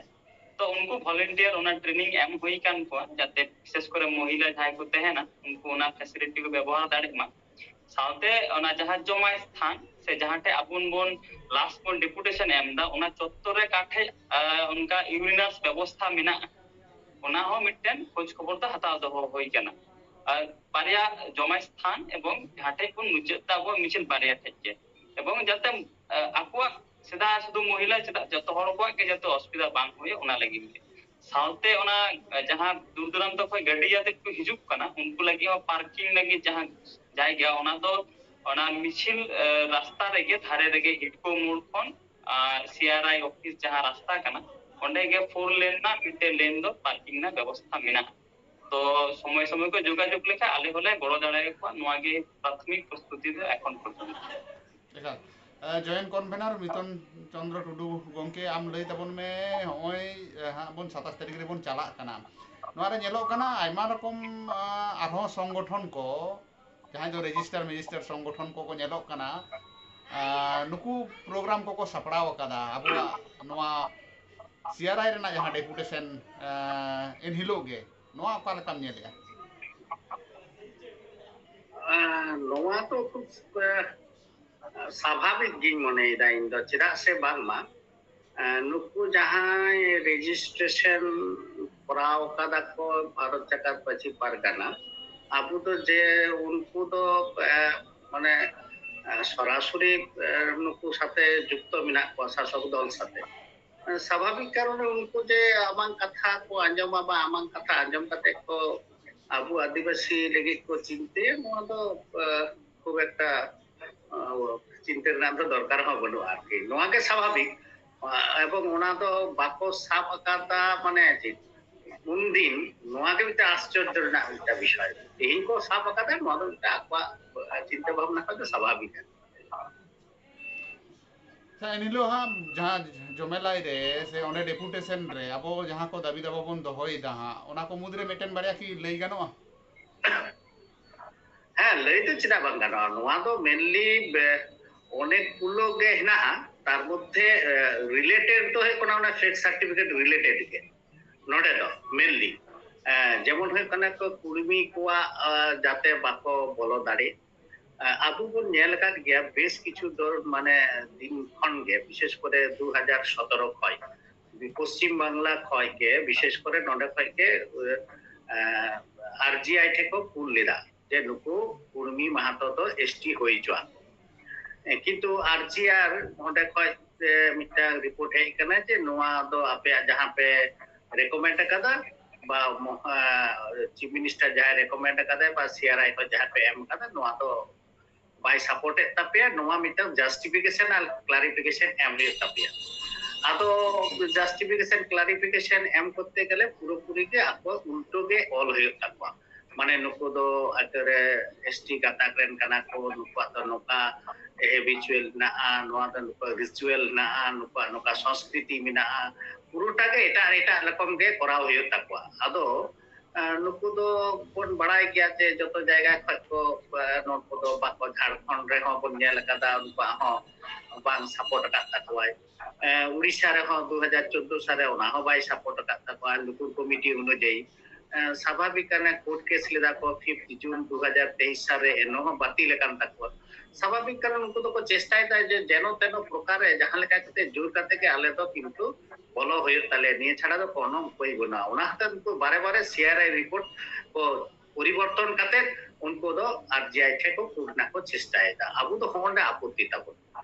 ᱛᱚ ᱩᱱᱠᱩ ᱵᱷᱚᱞᱮᱱᱴᱤᱭᱟᱨ ᱚᱱᱟ ᱴᱨᱮᱱᱤᱝ ᱮᱢ ᱦᱩᱭ ᱟᱠᱟᱱ ᱠᱚᱣᱟ, ᱡᱟᱛᱮ ᱵᱤᱥᱮᱥ ᱠᱚᱨᱮ ᱢᱚᱦᱤᱞᱟ ᱡᱟᱦᱟᱸᱭ ᱠᱚ ᱛᱟᱦᱮᱱᱟ ᱩᱱᱠᱩ ᱚᱱᱟ ᱯᱷᱮᱥᱤᱞᱤᱴᱤ ᱠᱚ ᱵᱮᱵᱚᱦᱟᱨ ᱫᱟᱲᱮᱭᱟᱜ ᱢᱟ᱾ ᱥᱟᱶᱛᱮ ᱚᱱᱟ ᱡᱟᱦᱟᱸ ᱡᱚᱢᱟᱭ ᱥᱛᱷᱟᱱ ᱥᱮ ᱡᱟᱦᱟᱸ ᱴᱷᱮᱱ ᱟᱵᱚ ᱵᱚᱱ ᱞᱟᱥᱴ ᱵᱚᱱ ᱰᱮᱯᱩᱴᱮᱥᱚᱱ ᱮᱢ ᱮᱫᱟ, ᱚᱱᱟ ᱪᱚᱛᱛᱚᱨ ᱨᱮ ᱚᱠᱟ ᱴᱷᱮᱡ ᱚᱱᱠᱟ ᱤᱭᱩᱨᱤᱱᱟᱞᱥ ᱵᱮᱵᱚᱥᱛᱷᱟ ᱢᱮᱱᱟᱜᱼᱟ, ᱚᱱᱟ ᱦᱚᱸ ᱢᱤᱫᱴᱮᱱ ᱠᱷᱳᱡᱽ ᱠᱷᱚᱵᱚᱨ ᱫᱚ ᱦᱟᱛᱟᱣ ᱫᱚᱦᱚ ᱦᱩᱭ ᱠᱟᱱᱟ᱾ ᱟᱨ ᱵᱟᱨᱭᱟ ᱡᱚᱢᱟᱭ ᱥᱛᱷᱟᱱ ᱮᱵᱚᱝ ᱡᱟᱦᱟᱸ ᱴᱷᱮᱡ ᱵᱚᱱ ᱢᱩᱪᱟᱹᱫ ᱫᱟ ᱟᱵᱚᱣᱟᱜ ᱢᱤᱪᱷᱤᱞ ᱵᱟᱨᱭᱟ ᱴᱷᱮᱡ ᱜᱮ, ᱮᱵᱚᱝ ᱡᱟᱛᱮ ᱟᱠᱚᱣᱟᱜ ᱥᱮᱫᱟᱭ ᱥᱩᱫᱷᱩ ᱢᱚᱦᱤᱞᱟ ᱪᱮᱫᱟᱜ, ᱡᱚᱛᱚ ᱦᱚᱲ ᱠᱚᱣᱟᱜ ᱜᱮ ᱡᱟᱛᱮ ᱚᱥᱩᱵᱤᱫᱷᱟ ᱵᱟᱝ ᱦᱩᱭᱩᱜ ᱚᱱᱟ ᱞᱟᱹᱜᱤᱫ ᱜᱮ᱾ ᱥᱟᱶᱛᱮ ᱚᱱᱟ ᱡᱟᱦᱟᱸ ᱫᱩᱨ ᱫᱩᱨᱟᱱᱛᱚ ᱠᱷᱚᱱ ᱜᱟᱹᱰᱤ ᱡᱟᱛᱮ ᱠᱚ ᱦᱤᱡᱩᱜ ᱠᱟᱱᱟ ᱩᱱᱠᱩ ᱞᱟᱹᱜᱤᱫ ᱦᱚᱸ ᱯᱟᱨᱠᱤᱝ ᱞᱟᱹᱜᱤᱫ ᱡᱟᱦᱟᱸ ᱡᱟᱭᱜᱟ, ᱚᱱᱟ ᱫᱚ ᱚᱱᱟ ᱢᱤᱪᱷᱤᱞ ᱨᱟᱥᱛᱟ ᱨᱮᱜᱮ ᱫᱷᱟᱨᱮ ᱨᱮᱜᱮ ᱦᱤᱰᱠᱳ ᱢᱳᱲ ᱠᱷᱚᱱ ᱥᱤᱟᱨᱟᱭ ᱚᱯᱷᱤᱥ ᱡᱟᱦᱟᱸ ᱨᱟᱥᱛᱟ ᱠᱟᱱᱟ, ᱚᱸᱰᱮ ᱜᱮ ᱯᱷᱳᱨ ᱞᱮᱱ ᱨᱮᱱᱟᱜ ᱢᱤᱫᱴᱮᱱ ᱞᱮᱱ ᱫᱚ ᱯᱟᱨᱠᱤᱝ ᱨᱮᱱᱟᱜ ᱵᱮᱵᱚᱥᱛᱷᱟ ᱢᱮᱱᱟᱜᱼᱟ᱾ ᱛᱚ ᱥᱚᱢᱚᱭ ᱥᱚᱢᱚᱭ ᱠᱚ ᱡᱳᱜᱟᱡᱳᱜᱽ ᱞᱮᱠᱷᱟᱱ ᱟᱞᱮ ᱦᱚᱸᱞᱮ ᱜᱚᱲᱚ ᱫᱟᱲᱮᱭᱟᱠᱚᱣᱟ᱾ ᱱᱚᱣᱟ ᱜᱮ ᱯᱨᱟᱛᱷᱚᱢᱤᱠ ᱯᱨᱚᱥᱛᱩᱛᱤ ᱫᱚ ᱮᱠᱷᱚᱱ ᱯᱚᱨᱡᱚᱱᱛᱚ᱾ ᱮᱠᱟᱞ᱾ ᱡᱚᱭᱮᱱᱴ ᱠᱚᱱᱵᱷᱮᱱᱟᱨ ᱢᱤᱛᱚᱱ ᱪᱚᱱᱫᱨᱚ ᱴᱩᱰᱩ ᱜᱚᱢᱠᱮ, ᱟᱢ ᱞᱟᱹᱭ ᱛᱟᱵᱚᱱ ᱢᱮ, ᱱᱚᱜᱼᱚᱭ ᱦᱟᱸᱜ ᱵᱚᱱ ᱥᱟᱛᱟᱥ ᱛᱟᱹᱨᱤᱠᱷ ᱨᱮᱵᱚᱱ ᱪᱟᱞᱟᱜ ᱠᱟᱱᱟ, ᱱᱚᱣᱟ ᱨᱮ ᱧᱮᱞᱚᱜ ᱠᱟᱱᱟ ᱟᱭᱢᱟ ᱨᱚᱠᱚᱢ ᱟᱨᱦᱚᱸ ᱥᱚᱝᱜᱚᱴᱷᱚᱱ ᱠᱚ, ᱡᱟᱦᱟᱸᱭ ᱫᱚ ᱨᱮᱡᱤᱥᱴᱟᱨ ᱢᱮᱡᱤᱥᱴᱟᱨ ᱥᱚᱝᱜᱚᱴᱷᱚᱱ ᱠᱚᱠᱚ ᱧᱮᱞᱚᱜ ᱠᱟᱱᱟ, ᱱᱩᱠᱩ ᱯᱨᱳᱜᱨᱟᱢ ᱠᱚᱠᱚ ᱥᱟᱯᱲᱟᱣ ᱟᱠᱟᱫᱟ ᱟᱵᱚᱣᱟᱜ ᱱᱚᱣᱟ ᱥᱤᱟᱨᱟᱭ ᱨᱮᱱᱟᱜ ᱡᱟᱦᱟᱸ ᱰᱮᱯᱩᱴᱮᱥᱚᱱ ᱮᱱᱦᱤᱞᱳᱜ ᱜᱮ, ᱱᱚᱣᱟ ᱚᱠᱟ ᱞᱮᱠᱟᱢ ᱧᱮᱞᱮᱜᱼᱟ? ᱱᱚᱣᱟ ᱫᱚ ᱠᱷᱩᱵ ᱥᱟᱵᱷᱟᱵᱤᱠ ᱜᱤᱧ ᱢᱚᱱᱮᱭᱮᱫᱟ ᱤᱧ ᱫᱚ, ᱪᱮᱫᱟᱜ ᱥᱮ ᱵᱟᱝᱢᱟ ᱱᱩᱠᱩ ᱡᱟᱦᱟᱸᱭ ᱨᱮᱡᱤᱥᱴᱨᱮᱥᱚᱱ ᱠᱚᱨᱟᱣ ᱠᱟᱫᱟ ᱠᱚ ᱵᱷᱟᱨᱚᱛ ᱡᱟᱠᱟᱛ ᱯᱟᱹᱪᱷᱤ ᱯᱟᱨᱜᱟᱱᱟ, ᱟᱵᱚ ᱫᱚ ᱡᱮ ᱩᱱᱠᱩ ᱫᱚ ᱢᱟᱱᱮ ᱥᱚᱨᱟᱥᱚᱨᱤ ᱱᱩᱠᱩ ᱥᱟᱛᱮ ᱡᱩᱠᱛᱚ ᱢᱮᱱᱟᱜ ᱠᱚᱣᱟ, ᱥᱟᱥᱚᱠ ᱫᱚᱞ ᱥᱟᱛᱮ᱾ ᱥᱟᱵᱷᱟᱵᱤᱠ ᱠᱟᱨᱚᱱᱮ ᱩᱱᱠᱩ ᱡᱮ ᱟᱢᱟᱝ ᱠᱟᱛᱷᱟ ᱠᱚ ᱟᱸᱡᱚᱢᱟ ᱵᱟ ᱟᱢᱟᱝ ᱠᱟᱛᱷᱟ ᱟᱸᱡᱚᱢ ᱠᱟᱛᱮ ᱠᱚ ᱟᱵᱚ ᱟᱹᱫᱤᱵᱟᱹᱥᱤ ᱞᱟᱹᱜᱤᱫ ᱠᱚ ᱪᱤᱱᱛᱟᱹᱭᱟ, ᱱᱚᱣᱟ ᱫᱚ ᱠᱷᱩᱵ ᱮᱠᱴᱟ ᱪᱤᱱᱛᱟᱹ ᱨᱮᱱᱟᱜ ᱫᱚ ᱫᱚᱨᱠᱟᱨ ᱦᱚᱸ ᱵᱟᱹᱱᱩᱜᱼᱟ ᱟᱨᱠᱤ᱾ ᱱᱚᱣᱟ ᱜᱮ ᱥᱟᱵᱷᱟᱵᱤᱠ᱾ ᱮᱵᱚᱝ ᱚᱱᱟ ᱫᱚ ᱵᱟᱠᱚ ᱥᱟᱵ ᱟᱠᱟᱫᱟ, ᱢᱟᱱᱮ ᱪᱮᱫ ᱩᱱᱫᱤᱱ ᱱᱚᱣᱟ ᱜᱮ ᱢᱤᱫᱴᱟᱝ ᱟᱥᱪᱚᱨᱡᱚ ᱨᱮᱱᱟᱜ ᱢᱤᱫᱴᱟᱝ ᱵᱤᱥᱚᱭ᱾ ᱛᱮᱦᱮᱧ ᱠᱚ ᱥᱟᱵ ᱟᱠᱟᱫᱟ, ᱱᱚᱣᱟ ᱫᱚ ᱢᱤᱫᱴᱟᱝ ᱟᱠᱚᱣᱟᱜ ᱪᱤᱱᱛᱟᱹ ᱵᱷᱟᱵᱽᱱᱟ ᱠᱷᱚᱱ ᱫᱚ ᱥᱟᱵᱷᱟᱵᱤᱠ ᱟᱨᱠᱤ᱾ ᱮᱱᱦᱤᱞᱳᱜ ᱦᱟᱸᱜ ᱡᱟᱦᱟᱸ ᱡᱚᱢᱮᱞᱟᱭ ᱨᱮ ᱥᱮ ᱚᱸᱰᱮ ᱰᱮᱯᱩᱴᱮᱥᱚᱱ ᱨᱮ ᱟᱵᱚ ᱡᱟᱦᱟᱸ ᱠᱚ ᱫᱟᱹᱵᱤ ᱫᱟᱵᱟ ᱵᱚᱱ ᱫᱚᱦᱚᱭᱮᱫᱟ ᱦᱟᱸᱜ, ᱚᱱᱟ ᱠᱚ ᱢᱩᱫᱽᱨᱮ ᱢᱤᱫᱴᱮᱱ ᱵᱟᱨᱭᱟ ᱠᱤ ᱞᱟᱹᱭ ᱜᱟᱱᱚᱜᱼᱟ? ᱦᱮᱸ, ᱞᱟᱹᱭ ᱫᱚ ᱪᱮᱫᱟᱜ ᱵᱟᱝ ᱜᱟᱱᱚᱜᱼᱟ? ᱱᱚᱣᱟ ᱫᱚ mainly ᱚᱱᱮᱠ ᱜᱩᱞᱳ ᱜᱮ ᱦᱮᱱᱟᱜᱼᱟ᱾ ᱛᱟᱨ ᱢᱚᱫᱽᱫᱷᱮ ᱨᱤᱞᱮᱴᱮᱰ ᱫᱚ ᱦᱩᱭᱩᱜ ᱠᱟᱱᱟ ᱚᱱᱟ ᱯᱷᱮᱠ ᱥᱟᱨᱴᱤᱯᱷᱤᱠᱮᱴ ᱨᱤᱞᱮᱴᱮᱰ ᱜᱮ᱾ ᱱᱚᱰᱮ ᱫᱚ mainly ᱡᱮᱢᱚᱱ ᱦᱩᱭᱩᱜ ᱠᱟᱱᱟ ᱠᱚ ᱠᱩᱲᱢᱤ ᱠᱚᱣᱟᱜ ᱡᱟᱛᱮ ᱵᱟᱠᱚ ᱵᱚᱞᱚ ᱫᱟᱲᱮᱜ, ᱟᱵᱚ ᱵᱚᱱ ᱧᱮᱞ ᱟᱠᱟᱫ ᱜᱮᱭᱟ ᱵᱮᱥ ᱠᱤᱪᱷᱩ ᱫᱚ ᱢᱟᱱᱮ ᱫᱤᱱ ᱠᱷᱚᱱ ᱜᱮ, ᱵᱤᱥᱮᱥ ᱠᱚᱨᱮ ᱫᱩ ᱦᱟᱡᱟᱨ ᱥᱚᱛᱨᱚ ᱠᱷᱚᱱ ᱯᱚᱥᱪᱤᱢ ᱵᱟᱝᱞᱟ ᱠᱷᱚᱱ ᱜᱮ, ᱵᱤᱥᱮᱥ ᱠᱚᱨᱮ ᱱᱚᱰᱮ ᱠᱷᱚᱱ ᱜᱮ ᱟᱨᱡᱤᱟᱭ ᱴᱷᱮᱱ ᱠᱚ ᱠᱩᱞ ᱞᱮᱫᱟ ᱡᱮ ᱱᱩᱠᱩ ᱠᱩᱲᱢᱤ ᱢᱟᱦᱟᱛᱚ ᱫᱚ ᱮᱥᱴᱤ ᱦᱩᱭ ᱦᱚᱪᱚᱣᱟᱱ᱾ ᱠᱤᱱᱛᱩ ᱟᱨᱡᱤᱟᱨ ᱚᱸᱰᱮ ᱠᱷᱚᱱ ᱢᱤᱫᱴᱟᱝ ᱨᱤᱯᱳᱨᱴ ᱦᱮᱡ ᱟᱠᱟᱱᱟ ᱡᱮ ᱱᱚᱣᱟ ᱫᱚ ᱟᱯᱮᱭᱟᱜ ᱡᱟᱦᱟᱸ ᱯᱮ ᱨᱮᱠᱚᱢᱮᱱᱰ ᱟᱠᱟᱫᱟ ᱵᱟ ᱪᱤᱯ ᱢᱤᱱᱤᱥᱴᱟᱨ ᱡᱟᱦᱟᱸᱭ ᱨᱮᱠᱚᱢᱮᱱᱰ ᱟᱠᱟᱫᱟᱭ ᱵᱟ ᱥᱤᱟᱨᱟᱭ ᱠᱷᱚᱱ ᱡᱟᱦᱟᱸ ᱯᱮ ᱮᱢ ᱟᱠᱟᱫᱟ, ᱱᱚᱣᱟ ᱫᱚ ᱵᱟᱭ ᱥᱟᱯᱳᱨᱴ ᱮᱫ ᱛᱟᱯᱮᱭᱟ᱾ ᱱᱚᱣᱟ ᱢᱤᱫᱴᱟᱝ ᱡᱟᱥᱴᱤᱯᱷᱤᱠᱮᱥᱚᱱ ᱟᱨ ᱠᱞᱟᱨᱤᱯᱷᱤᱠᱮᱥᱚᱱ ᱮᱢ ᱦᱩᱭᱩᱜ ᱛᱟᱯᱮᱭᱟ᱾ ᱟᱫᱚ ᱡᱟᱥᱴᱤᱯᱷᱤᱠᱮᱥᱚᱱ ᱠᱞᱟᱨᱤᱯᱷᱤᱠᱮᱥᱚᱱ ᱮᱢ ᱠᱚᱨᱛᱮ ᱜᱮᱞᱮ ᱯᱩᱨᱟᱹᱯᱩᱨᱤ ᱜᱮ ᱟᱠᱚ ᱩᱞᱴᱟᱹ ᱜᱮ ᱚᱞ ᱦᱩᱭᱩᱜ ᱛᱟᱠᱚᱣᱟ᱾ ᱢᱟᱱᱮ ᱱᱩᱠᱩ ᱫᱚ ᱟᱹᱛᱩ ᱨᱮ ᱮᱥᱴᱤ ᱜᱟᱛᱟᱠ ᱨᱮᱱ ᱠᱟᱱᱟ ᱠᱚ, ᱱᱩᱠᱩᱣᱟᱜ ᱫᱚ ᱱᱚᱝᱠᱟ ᱦᱮᱵᱤᱪᱩᱭᱟᱞ ᱦᱮᱱᱟᱜᱼᱟ, ᱱᱚᱣᱟ ᱫᱚ ᱱᱩᱠᱩᱣᱟᱜ ᱨᱤᱪᱩᱭᱟᱞ ᱦᱮᱱᱟᱜᱼᱟ, ᱱᱩᱠᱩᱣᱟᱜ ᱱᱚᱝᱠᱟ ᱥᱚᱝᱥᱠᱨᱤᱛᱤ ᱢᱮᱱᱟᱜᱼᱟ, ᱯᱩᱨᱟᱹᱴᱟ ᱜᱮ ᱮᱴᱟᱜ ᱮᱴᱟᱜ ᱨᱚᱠᱚᱢ ᱜᱮ ᱠᱚᱨᱟᱣ ᱦᱩᱭᱩᱜ ᱛᱟᱠᱚᱣᱟ᱾ ᱟᱫᱚ ᱱᱩᱠᱩ ᱫᱚ ᱵᱚᱱ ᱵᱟᱲᱟᱭ ᱜᱮᱭᱟ ᱡᱮ ᱡᱚᱛᱚ ᱡᱟᱭᱜᱟ ᱠᱷᱚᱱ ᱠᱚ ᱱᱩᱠᱩ ᱫᱚ ᱵᱟᱠᱚ, ᱡᱷᱟᱲᱠᱷᱚᱸᱰ ᱨᱮᱦᱚᱸ ᱵᱚᱱ ᱧᱮᱞ ᱟᱠᱟᱫᱟ, ᱩᱱᱠᱩᱣᱟᱜ ᱦᱚᱸ ᱵᱟᱝ ᱥᱟᱯᱳᱨᱴ ᱟᱠᱟᱫ ᱛᱟᱠᱚᱣᱟᱭ᱾ ᱩᱲᱤᱥᱥᱟ ᱨᱮᱦᱚᱸ ᱫᱩ ᱦᱟᱡᱟᱨ ᱪᱳᱫᱽᱫᱳ ᱥᱟᱞᱨᱮ ᱚᱱᱟ ᱦᱚᱸ ᱵᱟᱭ ᱥᱟᱯᱳᱨᱴ ᱟᱠᱟᱫ ᱛᱟᱠᱚᱣᱟ ᱞᱩᱠᱩᱨ ᱠᱚᱢᱤᱴᱤ ᱚᱱᱩᱡᱟᱭᱤ᱾ ᱥᱟᱵᱷᱟᱵᱤᱠ ᱠᱟᱱᱟ, ᱠᱳᱨᱴ ᱠᱮᱥ ᱞᱮᱫᱟ ᱠᱚ ᱯᱷᱤᱯᱛᱷ ᱡᱩᱱ ᱫᱩ ᱦᱟᱡᱟᱨ ᱛᱮᱭᱤᱥ ᱥᱟᱞᱨᱮ, ᱮᱱᱦᱚᱸ ᱵᱟᱹᱛᱤᱞ ᱟᱠᱟᱱ ᱛᱟᱠᱚᱣᱟ᱾ ᱥᱟᱵᱷᱟᱵᱤᱠ ᱠᱟᱱᱟ, ᱩᱱᱠᱩ ᱫᱚᱠᱚ ᱪᱮᱥᱴᱟᱭᱮᱫᱟ ᱡᱮ ᱡᱮᱱᱚ ᱛᱮᱱᱚ ᱯᱨᱚᱠᱟᱨᱮ ᱡᱟᱦᱟᱸ ᱞᱮᱠᱟ ᱠᱟᱛᱮ ᱡᱳᱨ ᱠᱟᱛᱮ ᱜᱮ ᱟᱞᱮ ᱫᱚ ᱠᱤᱱᱛᱩ ᱵᱚᱞᱚ ᱦᱩᱭᱩᱜ ᱛᱟᱞᱮᱭᱟ, ᱱᱤᱭᱟᱹ ᱪᱷᱟᱲᱟ ᱫᱚ ᱠᱳᱱᱳ ᱩᱯᱟᱹᱭ ᱵᱟᱹᱱᱩᱜᱼᱟ᱾ ᱚᱱᱟ ᱠᱷᱟᱹᱛᱤᱨ ᱩᱱᱠᱩ ᱵᱟᱨᱮ ᱵᱟᱨᱮ ᱥᱤᱟᱨᱟᱭ ᱨᱤᱯᱳᱨᱴ ᱠᱚ ᱯᱚᱨᱤᱵᱚᱨᱛᱚᱱ ᱠᱟᱛᱮ ᱩᱱᱠᱩ ᱫᱚ ᱟᱨᱡᱤᱟᱭ ᱴᱷᱮᱱ ᱠᱚ ᱠᱩᱞ ᱨᱮᱱᱟᱜ ᱠᱚ ᱪᱮᱥᱴᱟᱭᱮᱫᱟ᱾ ᱟᱵᱚ ᱫᱚ ᱦᱚᱸᱜᱼᱚ ᱱᱚᱰᱮ ᱟᱯᱚᱛᱛᱤ ᱛᱟᱵᱚᱱ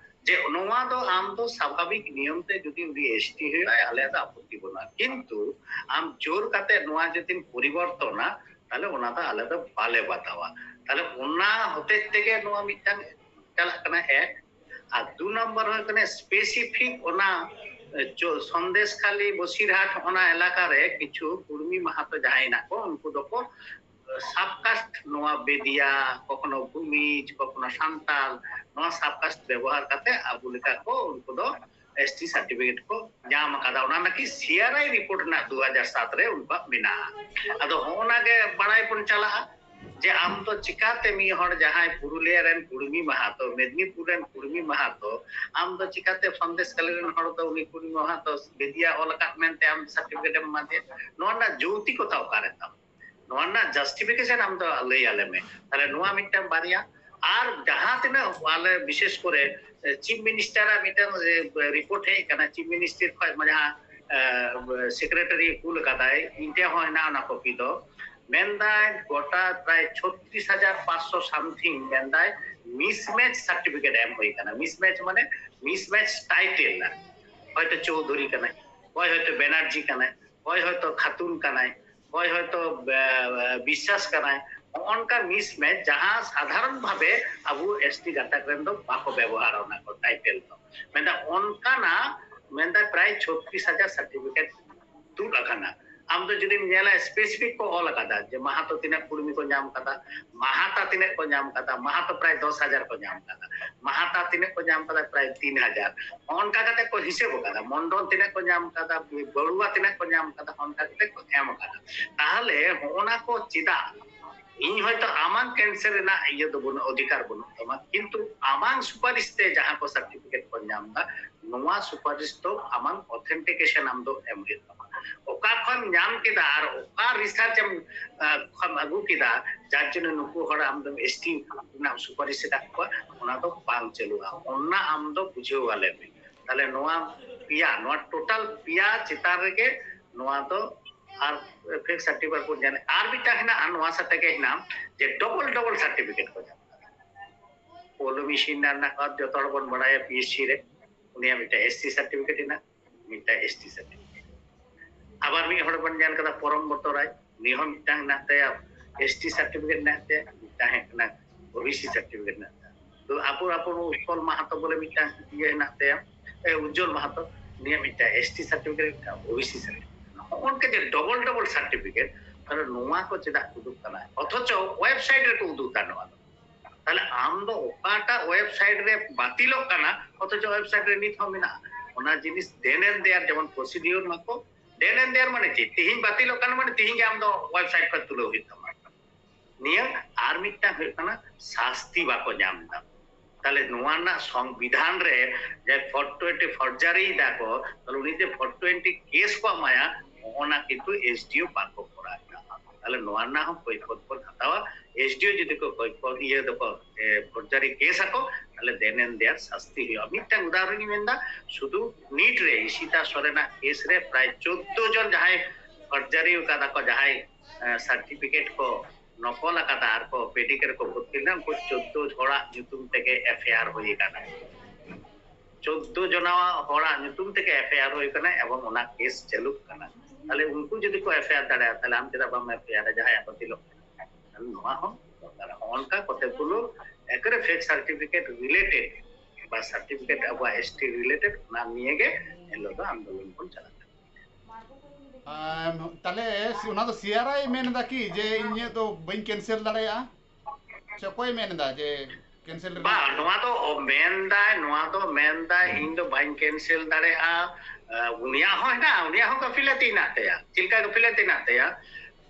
ᱡᱮ ᱱᱚᱣᱟ ᱫᱚ ᱟᱢ ᱫᱚ ᱥᱟᱵᱷᱟᱵᱤᱠ ᱱᱤᱭᱚᱢ ᱛᱮ ᱡᱩᱫᱤ ᱩᱱᱤ ᱮᱥᱴᱤ ᱦᱩᱭᱩᱜᱼᱟᱭ, ᱟᱞᱮ ᱫᱚ ᱟᱯᱚᱛᱛᱤ ᱵᱟᱹᱱᱩᱜᱼᱟ, ᱠᱤᱱᱛᱩ ᱟᱢ ᱡᱳᱨ ᱠᱟᱛᱮ ᱱᱚᱣᱟ ᱡᱩᱫᱤᱢ ᱯᱚᱨᱤᱵᱚᱨᱛᱚᱱᱟ, ᱛᱟᱦᱞᱮ ᱚᱱᱟ ᱫᱚ ᱟᱞᱮ ᱫᱚ ᱵᱟᱞᱮ ᱵᱟᱛᱟᱣᱟ᱾ ᱛᱟᱦᱞᱮ ᱚᱱᱟ ᱦᱚᱛᱮᱡ ᱛᱮᱜᱮ ᱱᱚᱣᱟ ᱢᱤᱫᱴᱟᱝ ᱪᱟᱞᱟᱜ ᱠᱟᱱᱟ, ᱮᱠ᱾ ᱟᱨ ᱫᱩ ᱱᱚᱢᱵᱚᱨ ᱦᱩᱭᱩᱜ ᱠᱟᱱᱟ ᱥᱯᱮᱥᱤᱯᱷᱤᱠ ᱚᱱᱟ ᱥᱚᱱᱫᱮᱥᱠᱷᱟᱞᱤ, ᱵᱚᱥᱤᱨᱦᱟᱴ, ᱚᱱᱟ ᱮᱞᱟᱠᱟ ᱨᱮ ᱠᱤᱪᱷᱩ ᱠᱩᱲᱢᱤ ᱢᱟᱦᱟᱛᱚ ᱡᱟᱦᱟᱸᱭ ᱦᱮᱱᱟᱜ ᱠᱚ, ᱩᱱᱠᱩ ᱫᱚᱠᱚ ᱥᱟᱵᱠᱟᱥᱴ, ᱱᱚᱣᱟ ᱵᱮᱫᱤᱭᱟ, ᱠᱚᱠᱷᱚᱱᱚ ᱵᱷᱩᱢᱤᱡᱽ, ᱠᱚᱠᱷᱚᱱᱚ ᱥᱟᱱᱛᱟᱞ, ᱱᱚᱣᱟ ᱥᱟᱵᱠᱟᱥᱴ ᱵᱮᱵᱚᱦᱟᱨ ᱠᱟᱛᱮ ᱟᱵᱚ ᱞᱮᱠᱟ ᱠᱚ ᱩᱱᱠᱩ ᱫᱚ ᱮᱥᱴᱤ ᱥᱟᱨᱴᱤᱯᱷᱤᱠᱮᱴ ᱠᱚ ᱧᱟᱢ ᱟᱠᱟᱫᱟ᱾ ᱚᱱᱟ ᱱᱟᱠᱤ ᱥᱤᱟᱨᱟᱭ ᱨᱤᱯᱳᱨᱴ ᱨᱮᱱᱟᱜ ᱫᱩ ᱦᱟᱡᱟᱨ ᱥᱟᱛ ᱨᱮ ᱩᱱᱠᱩᱣᱟᱜ ᱢᱮᱱᱟᱜᱼᱟ᱾ ᱟᱫᱚ ᱦᱚᱸᱜᱼᱚ ᱱᱟ ᱜᱮ ᱵᱟᱲᱟᱭ ᱵᱚᱱ ᱪᱟᱞᱟᱜᱼᱟ ᱡᱮ ᱟᱢ ᱫᱚ ᱪᱤᱠᱟᱛᱮ ᱢᱤᱫ ᱦᱚᱲ ᱡᱟᱦᱟᱸᱭ ᱯᱩᱨᱩᱞᱤᱭᱟᱹ ᱨᱮᱱ ᱠᱩᱲᱢᱤ ᱢᱟᱦᱟᱛᱚ, ᱢᱮᱫᱽᱱᱤᱯᱩᱨ ᱨᱮᱱ ᱠᱩᱲᱢᱤ ᱢᱟᱦᱟᱛᱚ, ᱟᱢ ᱫᱚ ᱪᱤᱠᱟᱛᱮ ᱥᱚᱱᱫᱮᱥ ᱠᱟᱞᱤ ᱨᱮᱱ ᱦᱚᱲ ᱫᱚ ᱩᱱᱤ ᱠᱩᱲᱢᱤ ᱢᱟᱦᱟᱛᱚ ᱵᱮᱫᱤᱭᱟ ᱚᱞ ᱟᱠᱟᱫ ᱢᱮᱱᱛᱮ ᱟᱢ ᱥᱟᱨᱴᱤᱯᱷᱤᱠᱮᱴ ᱮᱢ ᱮᱢᱟ ᱫᱮᱭᱟ? ᱱᱚᱣᱟ ᱨᱮᱱᱟᱜ ᱡᱚᱩᱠᱛᱤᱠᱚᱛᱟ ᱚᱠᱟᱨᱮ ᱛᱟᱢ? ᱱᱚᱣᱟ ᱨᱮᱱᱟᱜ ᱡᱟᱥᱴᱤᱯᱷᱤᱠᱮᱥᱚᱱ ᱟᱢ ᱫᱚ ᱞᱟᱹᱭ ᱟᱞᱮ ᱢᱮ᱾ ᱛᱟᱦᱞᱮ ᱱᱚᱣᱟ ᱢᱤᱫᱴᱟᱝ ᱵᱟᱨᱭᱟ᱾ ᱟᱨ ᱡᱟᱦᱟᱸ ᱛᱤᱱᱟᱹᱜ ᱟᱞᱮ ᱵᱤᱥᱮᱥ ᱠᱚᱨᱮ ᱪᱤᱯ ᱢᱤᱱᱤᱥᱴᱟᱨᱟᱜ ᱢᱤᱫᱴᱟᱝ ᱨᱤᱯᱳᱨᱴ ᱦᱮᱡ ᱟᱠᱟᱱᱟ, ᱪᱤᱯ ᱢᱤᱱᱤᱥᱴᱟᱨ ᱠᱷᱚᱱ ᱡᱟᱦᱟᱸ ᱥᱮᱠᱨᱮᱴᱟᱨᱤ ᱠᱩᱞ ᱟᱠᱟᱫᱟᱭ, ᱤᱧ ᱴᱷᱮᱱ ᱦᱚᱸ ᱦᱮᱱᱟᱜᱼᱟ ᱚᱱᱟ ᱠᱚᱯᱤ ᱫᱚ᱾ ᱢᱮᱱᱫᱟᱭ ᱜᱚᱴᱟ ᱯᱨᱟᱭ ᱪᱷᱚᱛᱨᱤᱥ ᱦᱟᱡᱟᱨ ᱯᱟᱸᱪᱥᱚ ᱥᱟᱢᱛᱷᱤᱝ ᱢᱮᱱᱫᱟᱭ ᱢᱤᱥᱢᱮᱪ ᱥᱟᱨᱴᱤᱯᱷᱤᱠᱮᱴ ᱮᱢ ᱦᱩᱭ ᱟᱠᱟᱱᱟ᱾ ᱢᱤᱥᱢᱮᱪ ᱢᱟᱱᱮ ᱢᱤᱥᱢᱮᱪ ᱴᱟᱭᱴᱮᱞ, ᱦᱚᱭᱛᱚ ᱪᱳᱣᱫᱷᱩᱨᱤ ᱠᱟᱱᱟᱭ, ᱚᱠᱚᱭ ᱦᱚᱭᱛᱚ ᱵᱮᱱᱟᱨᱡᱤ ᱠᱟᱱᱟᱭ, ᱚᱠᱚᱭ ᱦᱚᱭᱛᱚ ᱠᱷᱟᱛᱩᱱ ᱠᱟᱱᱟᱭ, ᱚᱠᱚᱭ ᱦᱚᱭᱛᱚ ᱵᱮ-, ᱵᱤᱥᱥᱟᱥ ᱠᱟᱱᱟᱭ᱾ ᱱᱚᱜᱼᱚ ᱱᱚᱝᱠᱟ ᱢᱤᱥᱢᱮᱪ ᱡᱟᱦᱟᱸ ᱥᱟᱫᱷᱟᱨᱚᱱ ᱵᱷᱟᱵᱮ ᱟᱵᱚ ᱮᱥᱴᱤ ᱜᱟᱛᱟᱠ ᱨᱮᱱ ᱫᱚ ᱵᱟᱠᱚ ᱵᱮᱵᱚᱦᱟᱨᱟ ᱚᱱᱟ ᱠᱚ ᱴᱟᱭᱴᱮᱞ ᱫᱚ᱾ ᱢᱮᱱᱫᱟ ᱚᱱᱠᱟᱱᱟᱜ, ᱢᱮᱱᱫᱟ ᱯᱨᱟᱭ ᱪᱷᱚᱛᱨᱤᱥ ᱦᱟᱡᱟᱨ ᱥᱟᱨᱴᱤᱯᱷᱤᱠᱮᱴ ᱛᱩᱫ ᱟᱠᱟᱱᱟ᱾ ᱟᱢ ᱫᱚ ᱡᱩᱫᱤᱢ ᱧᱮᱞᱟ ᱥᱯᱮᱥᱤᱯᱷᱤᱠ ᱠᱚ ᱚᱞ ᱟᱠᱟᱫᱟ ᱡᱮ ᱢᱟᱦᱟᱛᱚ ᱛᱤᱱᱟᱹᱜ ᱠᱩᱲᱢᱤ ᱠᱚ ᱧᱟᱢ ᱟᱠᱟᱫᱟ, ᱢᱟᱦᱟᱛᱟ ᱛᱤᱱᱟᱹᱜ ᱠᱚ ᱧᱟᱢ ᱟᱠᱟᱫᱟ, ᱢᱟᱦᱟᱛᱚ ᱯᱨᱟᱭ ᱫᱚᱥ ᱦᱟᱡᱟᱨ ᱠᱚ ᱧᱟᱢ ᱟᱠᱟᱫᱟ, ᱢᱟᱦᱟᱛᱟ ᱛᱤᱱᱟᱹᱜ ᱠᱚ ᱧᱟᱢ ᱟᱠᱟᱫᱟ, ᱯᱨᱟᱭ ᱛᱤᱱ ᱦᱟᱡᱟᱨ᱾ ᱚᱱᱠᱟ ᱠᱟᱛᱮ ᱠᱚ ᱦᱤᱥᱟᱹᱵ ᱟᱠᱟᱫᱟ, ᱢᱚᱱᱰᱚᱞ ᱛᱤᱱᱟᱹᱜ ᱠᱚ ᱧᱟᱢ ᱟᱠᱟᱫᱟ, ᱵᱟᱹᱲᱩᱣᱟ ᱛᱤᱱᱟᱹᱜ ᱠᱚ ᱧᱟᱢ ᱟᱠᱟᱫᱟ, ᱚᱱᱠᱟ ᱠᱟᱛᱮ ᱠᱚ ᱮᱢ ᱟᱠᱟᱫᱟ᱾ ᱛᱟᱦᱚᱞᱮ ᱦᱚᱸᱜᱼᱚ ᱱᱟ ᱠᱚ ᱪᱮᱫᱟᱜ? ᱤᱧ ᱦᱚᱭᱛᱚ ᱟᱢᱟᱝ ᱠᱮᱱᱥᱮᱞ ᱨᱮᱱᱟᱜ ᱤᱭᱟᱹ ᱫᱚ ᱵᱟᱹᱱᱩᱜ, ᱚᱫᱷᱤᱠᱟᱨ ᱵᱟᱹᱱᱩᱜ ᱛᱟᱢᱟ, ᱠᱤᱱᱛᱩ ᱟᱢᱟᱝ ᱥᱩᱯᱟᱨᱤᱥ ᱛᱮ ᱡᱟᱦᱟᱸ ᱠᱚ ᱥᱟᱨᱴᱤᱯᱷᱤᱠᱮᱴ ᱠᱚ ᱧᱟᱢ ᱮᱫᱟ, ᱱᱚᱣᱟ ᱥᱩᱯᱟᱨᱤᱥ ᱫᱚ ᱟᱢᱟᱝ ᱚᱛᱷᱮᱱᱴᱤᱠᱮᱥᱚᱱ ᱟᱢ ᱫᱚ ᱮᱢ ᱦᱩᱭᱩᱜ ᱛᱟᱢᱟ᱾ ᱚᱠᱟ ᱠᱷᱚᱱ ᱧᱟᱢ ᱠᱮᱫᱟ ᱟᱨ ᱚᱠᱟ ᱨᱤᱥᱟᱨᱪ ᱮᱢ, ᱟᱸ, ᱠᱷᱚᱱ ᱟᱹᱜᱩ ᱠᱮᱫᱟ, ᱡᱟᱨ ᱡᱚᱱᱱᱚ ᱱᱩᱠᱩ ᱦᱚᱲ ᱟᱢ ᱫᱚᱢ ᱮᱥᱴᱤ ᱨᱮᱱᱟᱜ ᱥᱩᱯᱟᱨᱤᱥ ᱟᱠᱟᱫ ᱠᱚᱣᱟ, ᱚᱱᱟ ᱫᱚ ᱵᱟᱝ ᱪᱟᱹᱞᱩᱜᱼᱟ᱾ ᱚᱱᱟ ᱟᱢ ᱫᱚ ᱵᱩᱡᱷᱟᱹᱣ ᱟᱞᱮ ᱢᱮ᱾ ᱛᱟᱦᱞᱮ ᱱᱚᱣᱟ ᱯᱮᱭᱟ, ᱱᱚᱣᱟ ᱴᱳᱴᱟᱞ ᱯᱮᱭᱟ ᱪᱮᱛᱟᱱ ᱨᱮᱜᱮ ᱱᱚᱣᱟ ᱫᱚ ᱟᱨ ᱯᱷᱮᱠ ᱥᱟᱨᱴᱤᱯᱷᱤᱠᱮᱴ ᱵᱚᱱ ᱧᱟᱢ᱾ ᱟᱨ ᱢᱤᱫᱴᱟᱝ ᱦᱮᱱᱟᱜᱼᱟ ᱱᱚᱣᱟ ᱥᱟᱛᱮ ᱜᱮ ᱦᱮᱱᱟᱜᱼᱟ ᱡᱮ ᱰᱚᱵᱚᱞ ᱰᱚᱵᱚᱞ ᱥᱟᱨᱴᱤᱯᱷᱤᱠᱮᱴ ᱠᱚ ᱧᱟᱢ ᱠᱟᱫᱟ᱾ ᱯᱳᱞᱳᱢᱤ ᱥᱤᱱᱦᱟ ᱨᱮᱱᱟᱜ ᱠᱟᱛᱷᱟ ᱡᱚᱛᱚ ᱦᱚᱲ ᱵᱚᱱ ᱵᱟᱲᱟᱭᱟ, ᱯᱤ ᱮᱭᱤᱪ ᱥᱤ ᱨᱮ ᱩᱱᱤᱭᱟᱜ ᱢᱤᱫᱴᱟᱝ ᱮᱥ ᱥᱤ ᱥᱟᱨᱴᱤᱯᱷᱤᱠᱮᱴ ᱦᱮᱱᱟᱜᱼᱟ, ᱢᱤᱫᱴᱟᱝ ᱮᱥ ᱴᱤ ᱥᱟᱨᱴᱤᱯᱷᱤᱠᱮᱴ᱾ ᱟᱵᱟᱨ ᱢᱤᱫ ᱦᱚᱲ ᱵᱚᱱ ᱧᱮᱞ ᱠᱟᱫᱟ ᱯᱚᱨᱚᱢ ᱵᱨᱚᱛᱚ ᱨᱟᱭ, ᱩᱱᱤ ᱦᱚᱸ ᱢᱤᱫᱴᱟᱝ ᱦᱮᱱᱟᱜ ᱛᱟᱭᱟ, ᱮᱥ ᱴᱤ ᱥᱟᱨᱴᱤᱯᱷᱤᱠᱮᱴ ᱦᱮᱱᱟᱜ ᱛᱟᱭᱟ, ᱢᱤᱫᱴᱟᱝ ᱦᱩᱭᱩᱜ ᱠᱟᱱᱟ ᱳ ᱵᱤ ᱥᱤ ᱥᱟᱨᱴᱤᱯᱷᱤᱠᱮᱴ ᱦᱮᱱᱟᱜ ᱛᱟᱭᱟ᱾ ᱛᱚ ᱟᱵᱚ, ᱟᱵᱚ ᱩᱛᱯᱚᱞ ᱢᱟᱦᱟᱛᱚ ᱵᱚᱞᱮ ᱢᱤᱫᱴᱟᱝ ᱤᱭᱟᱹ ᱦᱮᱱᱟᱜ ᱛᱟᱭᱟ, ᱮ, ᱩᱡᱡᱚᱞ ᱢᱟᱦᱟᱛᱚ, ᱩᱱᱤᱭᱟᱜ ᱢᱤᱫᱴᱟᱝ ᱮᱥ ᱴᱤ ᱥᱟᱨᱴᱤᱯᱷᱤᱠᱮᱴ, ᱢᱤᱫᱴᱟᱝ ᱳ ᱵᱤ ᱥᱤ ᱥᱟᱨᱴᱤᱯᱷᱤᱠᱮᱴ᱾ ᱱᱚᱜᱼᱚ ᱱᱚᱝᱠᱟ ᱡᱮ ᱰᱚᱵᱚᱞ ᱰᱚᱵᱚᱞ ᱥᱟᱨᱴᱤᱯᱷᱤᱠᱮᱴ, ᱛᱟᱦᱞᱮ ᱱᱚᱣᱟ ᱠᱚ ᱪᱮᱫᱟᱜ ᱩᱫᱩᱜ ᱠᱟᱱᱟ? ᱚᱛᱷᱚᱪᱚ ᱣᱮᱵᱥᱟᱭᱤᱴ ᱨᱮᱠᱚ ᱩᱫᱩᱜ ᱮᱫᱟ ᱱᱚᱣᱟ ᱫᱚ᱾ ᱛᱟᱦᱞᱮ ᱟᱢ ᱫᱚ ᱚᱠᱟᱴᱟᱜ ᱣᱮᱵᱥᱟᱭᱤᱴ ᱨᱮ ᱵᱟᱹᱛᱤᱞᱚᱜ ᱠᱟᱱᱟ, ᱚᱛᱷᱚᱪᱚ ᱣᱮᱵᱥᱟᱭᱤᱴ ᱨᱮ ᱱᱤᱛ ᱦᱚᱸ ᱢᱮᱱᱟᱜᱼᱟ? ᱚᱱᱟ ᱡᱤᱱᱤᱥ then and there, ᱡᱮᱢᱚᱱ ᱯᱨᱚᱥᱤᱰᱤᱭᱳᱨ ᱢᱟᱠᱚ, then and there ᱢᱟᱱᱮ ᱪᱮᱫ? ᱛᱤᱦᱤᱧ ᱵᱟᱹᱛᱤᱞᱚᱜ ᱠᱟᱱᱟ ᱢᱟᱱᱮ ᱛᱤᱦᱤᱧ ᱜᱮ ᱟᱢ ᱫᱚ ᱣᱮᱵᱥᱟᱭᱤᱴ ᱠᱷᱚᱱ ᱛᱩᱞᱟᱹᱣ ᱦᱩᱭᱩᱜ ᱛᱟᱢᱟ᱾ ᱱᱤᱭᱟᱹ ᱟᱨ ᱢᱤᱫᱴᱟᱝ ᱦᱩᱭᱩᱜ ᱠᱟᱱᱟ ᱥᱟᱥᱛᱤ ᱵᱟᱠᱚ ᱧᱟᱢ ᱮᱫᱟ᱾ ᱛᱟᱦᱞᱮ ᱱᱚᱣᱟ ᱨᱮᱱᱟᱜ ᱥᱚᱝᱵᱤᱫᱷᱟᱱ ᱨᱮ ᱡᱟᱦᱟᱸᱭ ᱯᱷᱳᱨ ᱴᱩᱭᱮᱱᱴᱤ ᱯᱷᱚᱨᱡᱟᱨᱤ ᱫᱟ ᱠᱚ, ᱛᱟᱦᱞᱮ ᱩᱱᱤ ᱡᱮ ᱯᱷᱳᱨ ᱴᱩᱭᱮᱱᱴᱤ ᱠᱮᱥ ᱠᱚ ᱮᱢᱟᱭᱟ, ᱚᱱᱟ ᱠᱤᱱᱛᱩ ᱮᱥᱰᱤᱳ ᱵᱟᱠᱚ ᱠᱚᱨᱟᱣ ᱮᱫᱟ᱾ ᱛᱟᱦᱞᱮ ᱱᱚᱣᱟ ᱨᱮᱱᱟᱜ ᱦᱚᱸ ᱠᱚᱭᱯᱷᱚᱛ ᱵᱚᱱ ᱦᱟᱛᱟᱣᱟ᱾ ᱮᱥᱰᱤᱳ ᱡᱩᱫᱤ ᱠᱚ ᱠᱚᱭᱯᱷᱚᱛ ᱤᱭᱟᱹ ᱫᱚᱠᱚ, ᱮ, ᱯᱷᱚᱨᱡᱟᱨᱤ ᱠᱮᱥ ᱟᱠᱚ, ᱛᱟᱦᱞᱮ then and there ᱥᱟᱥᱛᱤ ᱦᱩᱭᱩᱜᱼᱟ᱾ ᱢᱤᱫᱴᱟᱝ ᱩᱫᱟᱦᱚᱨᱚᱱ ᱤᱧ ᱢᱮᱱᱫᱟ, ᱥᱩᱫᱷᱩ ᱱᱤᱴ ᱨᱮ ᱤᱥᱤᱛᱟ ᱥᱚᱨᱮᱱᱟᱜ ᱠᱮᱥ ᱨᱮ ᱯᱨᱟᱭ ᱪᱳᱫᱽᱫᱳ ᱡᱚᱱ ᱡᱟᱦᱟᱸᱭ ᱯᱷᱚᱨᱡᱟᱨᱤ ᱟᱠᱟᱫᱟ ᱠᱚ, ᱡᱟᱦᱟᱸᱭ, ᱮ, ᱥᱟᱨᱴᱤᱯᱷᱤᱠᱮᱴ ᱠᱚ ᱱᱚᱠᱚᱞ ᱟᱠᱟᱫᱟ ᱟᱨ ᱠᱚ ᱯᱮᱰᱤᱠ ᱨᱮᱠᱚ ᱵᱷᱚᱨᱛᱤ ᱞᱮᱱᱟ, ᱩᱱᱠᱩ ᱪᱳᱫᱽᱫᱳ ᱦᱚᱲᱟᱜ ᱧᱩᱛᱩᱢ ᱛᱮᱜᱮ ᱮᱯᱷᱟᱭᱟᱨ ᱦᱩᱭ ᱟᱠᱟᱱᱟ᱾ ᱪᱳᱫᱽᱫᱳ ᱡᱚᱱᱟᱣᱟᱜ ᱦᱚᱲᱟᱜ ᱧᱩᱛᱩᱢ ᱛᱮᱜᱮ ᱮᱯᱷᱟᱭᱟᱨ ᱦᱩᱭ ᱟᱠᱟᱱᱟ ᱮᱵᱚᱝ ᱚᱱᱟ ᱠᱮᱥ ᱪᱟᱹᱞᱩᱜ ᱠᱟᱱᱟ᱾ ᱛᱟᱦᱞᱮ ᱩᱱᱠᱩ ᱡᱩᱫᱤ ᱠᱚ ᱮᱯᱷᱟᱭᱟᱨ ᱫᱟᱲᱮᱭᱟᱜᱼᱟ, ᱛᱟᱦᱞᱮ ᱟᱢ ᱪᱮᱫᱟᱜ ᱵᱟᱢ ᱮᱯᱷᱟᱭᱟᱨᱟ ᱡᱟᱦᱟᱸᱭᱟᱜ ᱵᱟᱹᱛᱤᱞᱚᱜ ᱠᱟᱱᱟ? ᱛᱟᱦᱞᱮ ᱱᱚᱣᱟ ᱦᱚᱸ ᱫᱚᱨᱠᱟᱨ᱾ ᱦᱚᱸᱜᱼᱚ ᱱᱚᱝᱠᱟ ᱠᱚᱛᱮ ᱜᱩᱞᱳ ᱮᱠᱮᱨᱮ ᱯᱷᱮᱠ ᱥᱟᱨᱴᱤᱯᱷᱤᱠᱮᱴ ᱨᱤᱞᱮᱴᱮᱰ ᱵᱟ ᱥᱟᱨᱴᱤᱯᱷᱤᱠᱮᱴ ᱟᱵᱚᱣᱟᱜ ᱮᱥᱴᱤ ᱨᱤᱞᱮᱴᱮᱰ, ᱚᱱᱟ ᱱᱤᱭᱮ ᱜᱮ ᱮᱱᱦᱤᱞᱳᱜ ᱫᱚ ᱟᱱᱫᱳᱞᱚᱱ ᱵᱚᱱ ᱪᱟᱞᱟᱜ ᱠᱟᱱᱟ᱾ ᱟᱢ, ᱛᱟᱦᱞᱮ ᱥᱤ-, ᱚᱱᱟ ᱫᱚ ᱥᱤᱭᱟᱨᱟᱭ ᱢᱮᱱ ᱮᱫᱟ ᱠᱤ ᱡᱮ ᱤᱧᱟᱹᱜ ᱫᱚ ᱵᱟᱹᱧ ᱠᱮᱱᱥᱮᱞ ᱫᱟᱲᱮᱭᱟᱜᱼᱟ? ᱥᱮ ᱚᱠᱚᱭ ᱢᱮᱱ ᱮᱫᱟ ᱡᱮ ᱠᱮᱱᱥᱮᱞ ᱨᱮᱱᱟᱜ? ᱵᱟᱝ, ᱱᱚᱣᱟ ᱫᱚ ᱢᱮᱱᱫᱟᱭ, ᱱᱚᱣᱟ ᱫᱚ ᱢᱮᱱᱫᱟᱭ, ᱤᱧ ᱫᱚ ᱵᱟᱹᱧ ᱠᱮᱱᱥᱮᱞ ᱫᱟᱲᱮᱭᱟᱜᱼᱟ᱾ ᱟᱸ, ᱩᱱᱤᱭᱟᱜ ᱦᱚᱸ ᱦᱮᱱᱟᱜᱼᱟ, ᱩᱱᱤᱭᱟᱜ ᱦᱚᱸ ᱜᱟᱹᱯᱷᱤᱞᱟᱹᱛᱤ ᱦᱮᱱᱟᱜ ᱛᱟᱭᱟ᱾ ᱪᱮᱫ ᱞᱮᱠᱟ ᱜᱟᱹᱯᱷᱤᱞᱟᱹᱛᱤ ᱦᱮᱱᱟᱜ ᱛᱟᱭᱟ?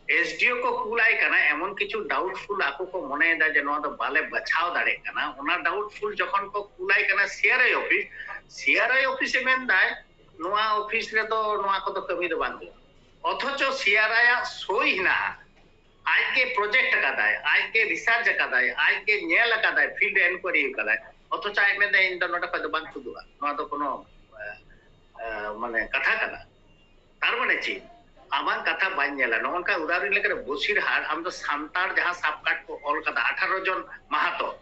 ᱮᱥᱰᱤᱳ ᱠᱚ ᱠᱩᱞᱟᱭ ᱠᱟᱱᱟ, ᱮᱢᱚᱱ ᱠᱤᱪᱷᱩ ᱰᱟᱣᱩᱴᱯᱷᱩᱞ ᱟᱠᱚ ᱠᱚ ᱢᱚᱱᱮᱭᱮᱫᱟ ᱡᱮ ᱱᱚᱣᱟ ᱫᱚ ᱵᱟᱞᱮ ᱵᱟᱪᱷᱟᱣ ᱫᱟᱲᱮᱭᱟᱜ ᱠᱟᱱᱟ᱾ ᱚᱱᱟ ᱰᱟᱣᱩᱴᱯᱷᱩᱞ ᱡᱚᱠᱷᱚᱱ ᱠᱚ ᱠᱩᱞᱟᱭ ᱠᱟᱱᱟ ᱥᱤᱭᱟᱨᱟᱭ ᱚᱯᱷᱤᱥ, ᱥᱤᱭᱟᱨᱟᱭ ᱚᱯᱷᱤᱥ ᱮ ᱢᱮᱱᱫᱟᱭ, ᱱᱚᱣᱟ ᱚᱯᱷᱤᱥ ᱨᱮᱫᱚ ᱱᱚᱣᱟ ᱠᱚᱫᱚ ᱠᱟᱹᱢᱤ ᱫᱚ ᱵᱟᱝ ᱦᱩᱭᱩᱜᱼᱟ᱾ ᱚᱛᱷᱚᱪᱚ ᱥᱤᱭᱟᱨᱟᱭ ᱟᱜ ᱥᱳᱭ ᱦᱮᱱᱟᱜᱼᱟ, ᱟᱡ ᱜᱮ ᱯᱨᱚᱡᱮᱠᱴ ᱟᱠᱟᱫᱟᱭ, ᱟᱡ ᱜᱮ ᱨᱤᱥᱟᱨᱪ ᱟᱠᱟᱫᱟᱭ, ᱟᱡ ᱜᱮ ᱧᱮᱞ ᱟᱠᱟᱫᱟᱭ, ᱯᱷᱤᱞᱰ ᱮᱱᱠᱣᱟᱭᱨᱤ ᱟᱠᱟᱫᱟᱭ, ᱚᱛᱷᱚᱪᱚ ᱟᱡ ᱢᱮᱱᱫᱟᱭ, "ᱤᱧ ᱫᱚ ᱱᱚᱰᱮ ᱠᱷᱚᱱ ᱫᱚ ᱵᱟᱝ ᱛᱩᱫᱩᱜᱼᱟ, ᱱᱚᱣᱟ ᱫᱚ ᱠᱳᱱᱳ, ᱮ, ᱮ, ᱢᱟᱱᱮ ᱠᱟᱛᱷᱟ ᱠᱟᱱᱟ?" ᱛᱟᱨ ᱢᱟᱱᱮ ᱪᱮᱫ? ᱟᱢᱟᱜ ᱠᱟᱛᱷᱟ ᱵᱟᱹᱧ ᱧᱮᱞᱟ, ᱱᱚᱜᱼᱚ ᱱᱚᱝᱠᱟ ᱩᱫᱟᱦᱚᱨᱚᱱ ᱞᱮᱠᱟᱨᱮ ᱵᱚᱥᱤᱨᱦᱟᱴ, ᱟᱢ ᱫᱚ ᱥᱟᱱᱛᱟᱲ ᱡᱟᱦᱟᱸ ᱥᱟᱵ ᱠᱟᱨᱰ ᱠᱚ ᱚᱞ ᱠᱟᱫᱟ ᱟᱴᱷᱟᱨᱚ ᱡᱚᱱ ᱢᱟᱦᱟᱛᱚ,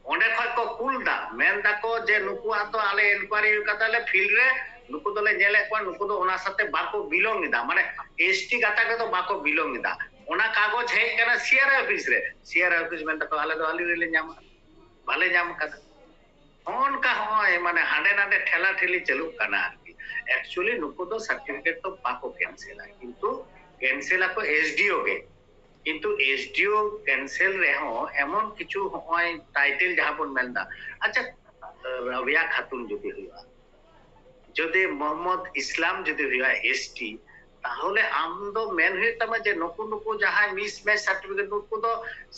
ᱚᱸᱰᱮ ᱠᱷᱚᱱ ᱠᱚ ᱠᱩᱞ ᱫᱟ, ᱢᱮᱱ ᱫᱟᱠᱚ ᱡᱮ ᱱᱩᱠᱩᱣᱟᱜ ᱫᱚ ᱟᱞᱮ ᱮᱱᱠᱣᱟᱭᱨᱤ ᱠᱟᱫᱟᱞᱮ ᱯᱷᱤᱞᱰ ᱨᱮ, ᱱᱩᱠᱩ ᱫᱚᱞᱮ ᱧᱮᱞᱮᱫ ᱠᱚᱣᱟ, ᱱᱩᱠᱩ ᱫᱚ ᱚᱱᱟ ᱥᱟᱛᱮ ᱵᱟᱠᱚ ᱵᱤᱞᱚᱝ ᱮᱫᱟ, ᱢᱟᱱᱮ ᱮᱥᱴᱤ ᱜᱟᱛᱟᱠ ᱨᱮᱫᱚ ᱵᱟᱠᱚ ᱵᱤᱞᱚᱝ ᱮᱫᱟ᱾ ᱚᱱᱟ ᱠᱟᱜᱚᱡᱽ ᱦᱮᱡ ᱠᱟᱱᱟ ᱥᱤᱭᱟᱨᱟᱭ ᱚᱯᱷᱤᱥ ᱨᱮ, ᱥᱤᱭᱟᱨᱟᱭ ᱚᱯᱷᱤᱥ ᱢᱮᱱ ᱫᱟᱠᱚ ᱟᱞᱮ ᱫᱚ ᱟᱞᱮ ᱨᱮᱞᱮ ᱧᱟᱢᱟ, ᱵᱟᱞᱮ ᱧᱟᱢ ᱠᱟᱫᱟ᱾ ᱦᱚᱸᱜᱼᱚ ᱱᱚᱝᱠᱟ ᱦᱚᱸᱜᱼᱚᱭ ᱢᱟᱱᱮ ᱦᱟᱸᱰᱮ ᱱᱟᱰᱮ ᱴᱷᱮᱞᱟ ᱴᱷᱮᱞᱤ ᱪᱟᱹᱞᱩᱜ ᱠᱟᱱᱟ ᱟᱨᱠᱤ᱾ ᱮᱠᱪᱩᱭᱮᱞᱤ ᱱᱩᱠᱩ ᱫᱚ ᱥᱟᱨᱴᱤᱯᱷᱤᱠᱮᱴ ᱫᱚ ᱵᱟᱠᱚ ᱠᱮᱱᱥᱮᱞᱟ, ᱠᱤᱱᱛᱩ ᱠᱮᱱᱥᱮᱞ ᱟᱠᱚ ᱮᱥᱰᱤᱳ ᱜᱮ, ᱠᱤᱱᱛᱩ ᱮᱥᱰᱤᱳ ᱠᱮᱱᱥᱮᱞ ᱨᱮᱦᱚᱸ ᱮᱢᱚᱱ ᱠᱤᱪᱷᱩ ᱦᱚᱸᱜᱼᱚᱭ ᱴᱟᱭᱴᱮᱞ ᱡᱟᱦᱟᱸ ᱵᱚᱱ ᱢᱮᱱᱫᱟ, ᱟᱪᱪᱷᱟ, ᱨᱟᱵᱤᱭᱟ ᱠᱷᱟᱛᱩᱱ ᱡᱩᱫᱤ ᱦᱩᱭᱩᱜᱼᱟ, ᱡᱩᱫᱤ ᱢᱚᱦᱚᱢᱢᱚᱫ ᱤᱥᱞᱟᱢ ᱡᱩᱫᱤ ᱦᱩᱭᱩᱜᱼᱟ ᱮᱥᱴᱤ, ᱛᱟᱦᱚᱞᱮ ᱟᱢ ᱫᱚ ᱢᱮᱱ ᱦᱩᱭᱩᱜ ᱛᱟᱢᱟ ᱡᱮ ᱱᱩᱠᱩ ᱱᱩᱠᱩ ᱡᱟᱦᱟᱸᱭ ᱢᱤᱥᱢᱮᱪ ᱥᱟᱨᱴᱤᱯᱷᱤᱠᱮᱴ, ᱱᱩᱠᱩ ᱫᱚ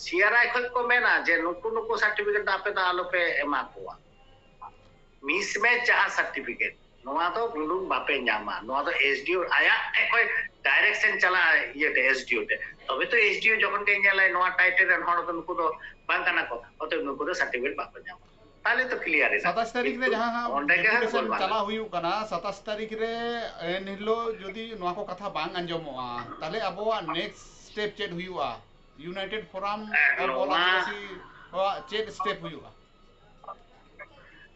ᱥᱤᱟᱨᱟᱭ ᱠᱷᱚᱱ ᱠᱚ ᱢᱮᱱᱟ ᱡᱮ ᱱᱩᱠᱩ ᱱᱩᱠᱩ ᱥᱟᱨᱴᱤᱯᱷᱤᱠᱮᱴ ᱫᱚ ᱟᱯᱮ ᱫᱚ ᱟᱞᱚᱯᱮ ᱮᱢᱟ ᱠᱚᱣᱟ᱾ ᱢᱤᱥᱢᱮᱪ ᱡᱟᱦᱟᱸ ᱥᱟᱨᱴᱤᱯᱷᱤᱠᱮᱴ, ᱱᱚᱣᱟ ᱫᱚ ᱩᱰᱩᱝ ᱵᱟᱯᱮ ᱧᱟᱢᱟ, ᱱᱚᱣᱟ ᱫᱚ ᱮᱥᱰᱤᱳ ᱟᱭᱟᱜ ᱴᱷᱮᱱ ᱠᱷᱚᱱ ᱰᱟᱭᱨᱮᱠᱥᱚᱱ ᱪᱟᱞᱟᱜᱼᱟ ᱤᱭᱟᱹ ᱴᱷᱮᱱ, ᱮᱥᱰᱤᱳ ᱴᱷᱮᱱ, ᱛᱚᱵᱮ ᱛᱚ ᱮᱥᱰᱤᱳ ᱡᱚᱠᱷᱚᱱ ᱜᱮ ᱧᱮᱞᱟᱭ ᱱᱚᱣᱟ ᱴᱟᱭᱴᱮᱞ ᱨᱮᱱ ᱦᱚᱲ ᱫᱚ ᱱᱩᱠᱩ ᱫᱚ ᱵᱟᱝ ᱠᱟᱱᱟ ᱠᱚ, ᱚᱛᱚᱮᱵ ᱱᱩᱠᱩ ᱫᱚ ᱥᱟᱨᱴᱤᱯᱷᱤᱠᱮᱴ ᱵᱟᱠᱚ ᱧᱟᱢᱟ᱾ ᱛᱟᱦᱞᱮ ᱛᱚ ᱠᱞᱤᱭᱟᱨ ᱮᱱᱟ᱾ ᱥᱟᱛᱟᱥ ᱛᱟᱹᱨᱤᱠᱷ ᱨᱮ ᱠᱤᱱᱛᱩ ᱡᱟᱦᱟᱸ ᱦᱟᱸᱜ ᱚᱸᱰᱮ ᱜᱮ ᱦᱟᱸᱜ ᱰᱮᱯᱩᱴᱮᱥᱚᱱ ᱜᱚᱞᱢᱟᱞ᱾ ᱪᱟᱞᱟᱣ ᱦᱩᱭᱩᱜ ᱠᱟᱱᱟ ᱥᱟᱛᱟᱥ ᱛᱟᱹᱨᱤᱠᱷ ᱨᱮ᱾ ᱮᱱ ᱦᱤᱞᱳᱜ ᱡᱩᱫᱤ ᱱᱚᱣᱟ ᱠᱚ ᱠᱟᱛᱷᱟ ᱵᱟᱝ ᱟᱸᱡᱚᱢᱚᱜᱼᱟ, ᱛᱟᱦᱞᱮ ᱟᱵᱚᱣᱟᱜ ᱱᱮᱠᱥᱴ ᱥᱴᱮᱯ ᱪᱮᱫ ᱦᱩᱭᱩᱜᱼᱟ? ᱤᱭᱩᱱᱟᱭᱴᱮᱰ ᱯᱷᱳᱨᱟᱢ ᱦᱮᱸ, ᱚᱯᱷ ᱚᱞ ᱱᱚᱣᱟ ᱟᱹᱫᱤᱵᱟᱹᱥᱤ ᱠᱚᱣᱟᱜ ᱪᱮᱫ ᱥᱴᱮᱯ ᱦᱩᱭᱩᱜᱼᱟ?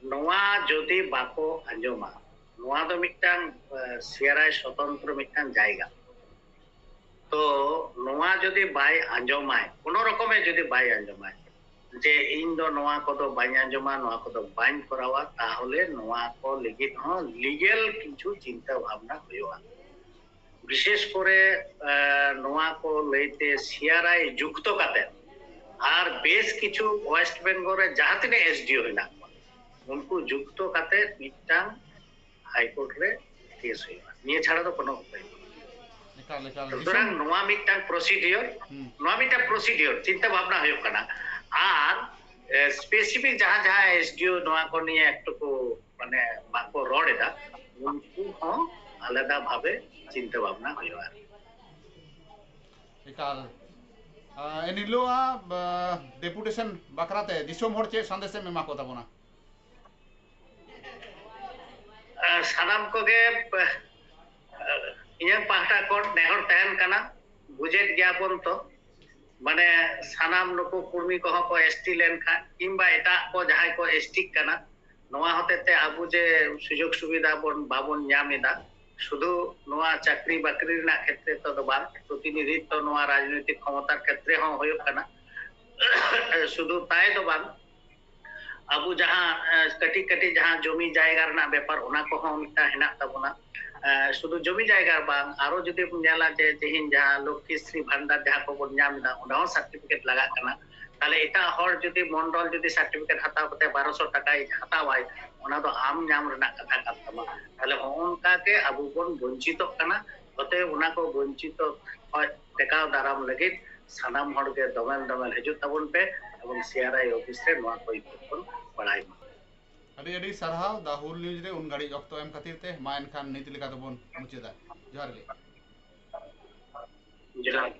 ᱱᱚᱣᱟ ᱡᱩᱫᱤ ᱵᱟᱠᱚ ᱟᱸᱡᱚᱢᱟ, ᱱᱚᱣᱟ ᱫᱚ ᱢᱤᱫᱴᱟᱝ, ᱮ, ᱥᱤᱟᱨᱟᱭ ᱥᱚᱛᱚᱱᱛᱨᱚ ᱢᱤᱫᱴᱟᱝ ᱡᱟᱭᱜᱟ᱾ ᱛᱚ ᱱᱚᱣᱟ ᱡᱩᱫᱤ ᱵᱟᱭ ᱟᱸᱡᱚᱢᱟᱭ, ᱠᱳᱱᱳ ᱨᱚᱠᱚᱢᱮ ᱡᱩᱫᱤ ᱵᱟᱭ ᱟᱸᱡᱚᱢᱟᱭ, ᱡᱮ ᱤᱧ ᱫᱚ ᱱᱚᱣᱟ ᱠᱚᱫᱚ ᱵᱟᱹᱧ ᱟᱸᱡᱚᱢᱟ, ᱱᱚᱣᱟ ᱠᱚᱫᱚ ᱵᱟᱹᱧ ᱠᱚᱨᱟᱣᱟ, ᱛᱟᱦᱚᱞᱮ ᱱᱚᱣᱟ ᱠᱚ ᱞᱟᱹᱜᱤᱫ ᱦᱚᱸ ᱞᱤᱜᱮᱞ ᱠᱤᱪᱷᱩ ᱪᱤᱱᱛᱟᱹ ᱵᱷᱟᱵᱽᱱᱟ ᱦᱩᱭᱩᱜᱼᱟ᱾ ᱵᱤᱥᱮᱥ ᱠᱚᱨᱮ, ᱮ, ᱱᱚᱣᱟ ᱠᱚ ᱞᱟᱹᱭᱛᱮ ᱥᱤᱟᱨᱟᱭ ᱡᱩᱠᱛᱚ ᱠᱟᱛᱮ ᱟᱨ ᱵᱮᱥ ᱠᱤᱪᱷᱩ ᱳᱭᱮᱥᱴ ᱵᱮᱝᱜᱚᱞ ᱨᱮ ᱡᱟᱦᱟᱸ ᱛᱤᱱᱟᱹᱜ ᱮᱥᱰᱤᱳ ᱦᱮᱱᱟᱜ ᱠᱚᱣᱟ, ᱩᱱᱠᱩ ᱡᱩᱠᱛᱚ ᱠᱟᱛᱮ ᱢᱤᱫᱴᱟᱝ ᱦᱟᱭᱠᱳᱨᱴ ᱨᱮ ᱠᱮᱥ ᱦᱩᱭᱩᱜᱼᱟ᱾ ᱱᱤᱭᱟᱹ ᱪᱷᱟᱲᱟ ᱫᱚ ᱠᱳᱱᱳ ᱩᱯᱟᱹᱭ ᱵᱟᱹᱱᱩᱜᱼᱟ᱾ ᱮᱠᱟᱞ, ᱮᱠᱟᱞ᱾ ᱥᱩᱛᱚᱨᱟᱝ ᱫᱤᱥᱚᱢ ᱱᱚᱣᱟ ᱢᱤᱫᱴᱟᱝ ᱯᱨᱚᱥᱤᱰᱤᱭᱳᱨ, ᱦᱩᱸ᱾ ᱱᱚᱣᱟ ᱢᱤᱫᱴᱟᱝ ᱯᱨᱚᱥᱤᱰᱤᱭᱳᱨ ᱪᱤᱱᱛᱟᱹ ᱵᱷᱟᱵᱽᱱᱟ ᱦᱩᱭᱩᱜ ᱠᱟᱱᱟ᱾ ᱟᱨ, ᱮ, ᱥᱯᱮᱥᱤᱯᱷᱤᱠ ᱡᱟᱦᱟᱸ, ᱡᱟᱦᱟᱸ ᱮᱥᱰᱤᱳ ᱱᱚᱣᱟ ᱠᱚ ᱱᱤᱭᱮ ᱮᱠᱴᱩ ᱠᱚ, ᱢᱟᱱᱮ, ᱵᱟᱠᱚ ᱨᱚᱲ ᱮᱫᱟ, ᱩᱱᱠᱩ ᱦᱚᱸ ᱟᱞᱟᱫᱟ ᱵᱷᱟᱵᱮ ᱪᱤᱱᱛᱟᱹ ᱵᱷᱟᱵᱽᱱᱟ ᱦᱩᱭᱩᱜᱼᱟ᱾ ᱮᱠᱟᱞ᱾ ᱟ, ᱮᱱ ᱦᱤᱞᱳᱜ ᱟᱜ, ᱟ, ᱰᱮᱯᱩᱴᱮᱥᱚᱱ ᱵᱟᱠᱷᱨᱟᱛᱮ ᱫᱤᱥᱚᱢ ᱦᱚᱲ ᱪᱮᱫ ᱥᱟᱸᱫᱮᱥ ᱮᱢ ᱮᱢᱟ ᱠᱚ ᱛᱟᱵᱚᱱᱟ? ᱟ, ᱥᱟᱱᱟᱢ ᱠᱚᱜᱮ, ᱟ, ᱤᱧᱟᱹᱜ ᱯᱟᱦᱴᱟ ᱠᱷᱚᱱ ᱱᱮᱦᱚᱨ ᱛᱟᱦᱮᱱ ᱠᱟᱱᱟ, ᱵᱩᱡᱮᱫ ᱜᱮᱭᱟ ᱵᱚᱱ ᱛᱚ, ᱢᱟᱱᱮ ᱥᱟᱱᱟᱢ ᱱᱩᱠᱩ ᱠᱩᱲᱢᱤ ᱠᱚᱦᱚᱸ ᱠᱚ ᱮᱥᱴᱤ ᱞᱮᱱᱠᱷᱟᱱ ᱠᱤᱝᱵᱟ ᱮᱴᱟᱜ ᱠᱚ ᱡᱟᱦᱟᱸᱭ ᱠᱚ ᱮᱥᱴᱤᱜ ᱠᱟᱱᱟ, ᱱᱚᱣᱟ ᱦᱚᱛᱮ ᱛᱮ ᱟᱵᱚ ᱡᱮ ᱥᱩᱡᱳᱜᱽ ᱥᱩᱵᱤᱫᱷᱟ ᱵᱚᱱ, ᱵᱟᱵᱚᱱ ᱧᱟᱢ ᱮᱫᱟ, ᱥᱩᱫᱷᱩ ᱱᱚᱣᱟ ᱪᱟᱹᱠᱨᱤ ᱵᱟᱹᱠᱨᱤ ᱨᱮᱱᱟᱜ ᱠᱷᱮᱛᱨᱮ ᱛᱮᱫᱚ ᱵᱟᱝ, ᱯᱨᱚᱛᱤᱱᱤᱫᱷᱤᱛᱛᱚ ᱱᱚᱣᱟ ᱨᱟᱡᱽᱱᱳᱭᱛᱤᱠ ᱠᱷᱚᱢᱚᱛᱟᱨ ᱠᱷᱮᱛᱨᱮ ᱦᱚᱸ ᱦᱩᱭᱩᱜ ᱠᱟᱱᱟ᱾ ᱥᱩᱫᱷᱩ ᱛᱟᱭ ᱫᱚ ᱵᱟᱝ, ᱟᱵᱚ ᱡᱟᱦᱟᱸ, ᱮ, ᱠᱟᱹᱴᱤᱡ ᱠᱟᱹᱴᱤᱡ ᱡᱟᱦᱟᱸ ᱡᱚᱢᱤ ᱡᱟᱭᱜᱟ ᱨᱮᱱᱟᱜ ᱵᱮᱯᱟᱨ, ᱚᱱᱟ ᱠᱚᱦᱚᱸ ᱢᱤᱫᱴᱟᱝ ᱦᱮᱱᱟᱜ ᱛᱟᱵᱚᱱᱟ᱾ ᱥᱩᱫᱷᱩ ᱡᱚᱢᱤ ᱡᱟᱭᱜᱟ ᱵᱟᱝ, ᱟᱨᱚ ᱡᱩᱫᱤ ᱵᱚᱱ ᱧᱮᱞᱟ ᱡᱮ ᱛᱮᱦᱮᱧ ᱡᱟᱦᱟᱸ ᱞᱚᱠᱠᱷᱤ ᱥᱨᱤ ᱵᱷᱟᱱᱰᱟᱨ ᱡᱟᱦᱟᱸ ᱠᱚᱵᱚᱱ ᱧᱟᱢ ᱮᱫᱟ, ᱚᱸᱰᱮ ᱦᱚᱸ ᱥᱟᱨᱴᱤᱯᱷᱤᱠᱮᱴ ᱞᱟᱜᱟᱜ ᱠᱟᱱᱟ᱾ ᱛᱟᱦᱞᱮ ᱮᱴᱟᱜ ᱦᱚᱲ ᱡᱩᱫᱤ ᱢᱚᱱᱰᱚᱞ ᱡᱩᱫᱤ ᱥᱟᱨᱴᱤᱯᱷᱤᱠᱮᱴ ᱦᱟᱛᱟᱣ ᱠᱟᱛᱮ ᱵᱟᱨᱚᱥᱚ ᱴᱟᱠᱟᱭ ᱦᱟᱛᱟᱣᱟᱭ, ᱚᱱᱟ ᱫᱚ ᱟᱢ ᱧᱟᱢ ᱨᱮᱱᱟᱜ ᱠᱟᱛᱷᱟ ᱠᱟᱱ ᱛᱟᱢᱟ᱾ ᱛᱟᱦᱞᱮ ᱦᱚᱸᱜᱼᱚ ᱱᱚᱝᱠᱟ ᱜᱮ ᱟᱵᱚ ᱵᱚᱱ ᱵᱚᱧᱪᱤᱛᱚᱜ ᱠᱟᱱᱟ᱾ ᱚᱛᱚᱮᱵ ᱚᱱᱟ ᱠᱚ ᱵᱚᱧᱪᱤᱛᱚ ᱠᱷᱚᱱ ᱴᱮᱠᱟᱣ ᱫᱟᱨᱟᱢ ᱞᱟᱹᱜᱤᱫ ᱥᱟᱱᱟᱢ ᱦᱚᱲ ᱜᱮ ᱫᱚᱢᱮᱞ ᱫᱚᱢᱮᱞ ᱦᱤᱡᱩᱜ ᱛᱟᱵᱚᱱ ᱯᱮ ᱮᱵᱚᱝ ᱥᱤ ᱟᱨ ᱟᱭ ᱚᱯᱷᱤᱥ ᱨᱮ ᱱᱚᱣᱟ ᱠᱚ ᱤᱭᱟᱹ ᱵᱚᱱ ᱵᱟᱲᱟᱭ ᱢᱟ᱾ ᱟᱹᱰᱤ ᱟᱹᱰᱤ ᱥᱟᱨᱦᱟᱣ ᱫᱟ ᱦᱩᱞ ᱱᱤᱭᱩᱡᱽ ᱨᱮ ᱩᱱ ᱜᱷᱟᱹᱲᱤᱡ ᱚᱠᱛᱚ ᱮᱢ ᱠᱷᱟᱹᱛᱤᱨ ᱛᱮ᱾ ᱢᱟ ᱮᱱᱠᱷᱟᱱ ᱱᱤᱛ ᱞᱮᱠᱟ ᱫᱚᱵᱚᱱ ᱢᱩᱪᱟᱹᱫᱟ᱾ ᱡᱚᱦᱟᱨ ᱜᱮ᱾ ᱡᱚᱦᱟᱨ᱾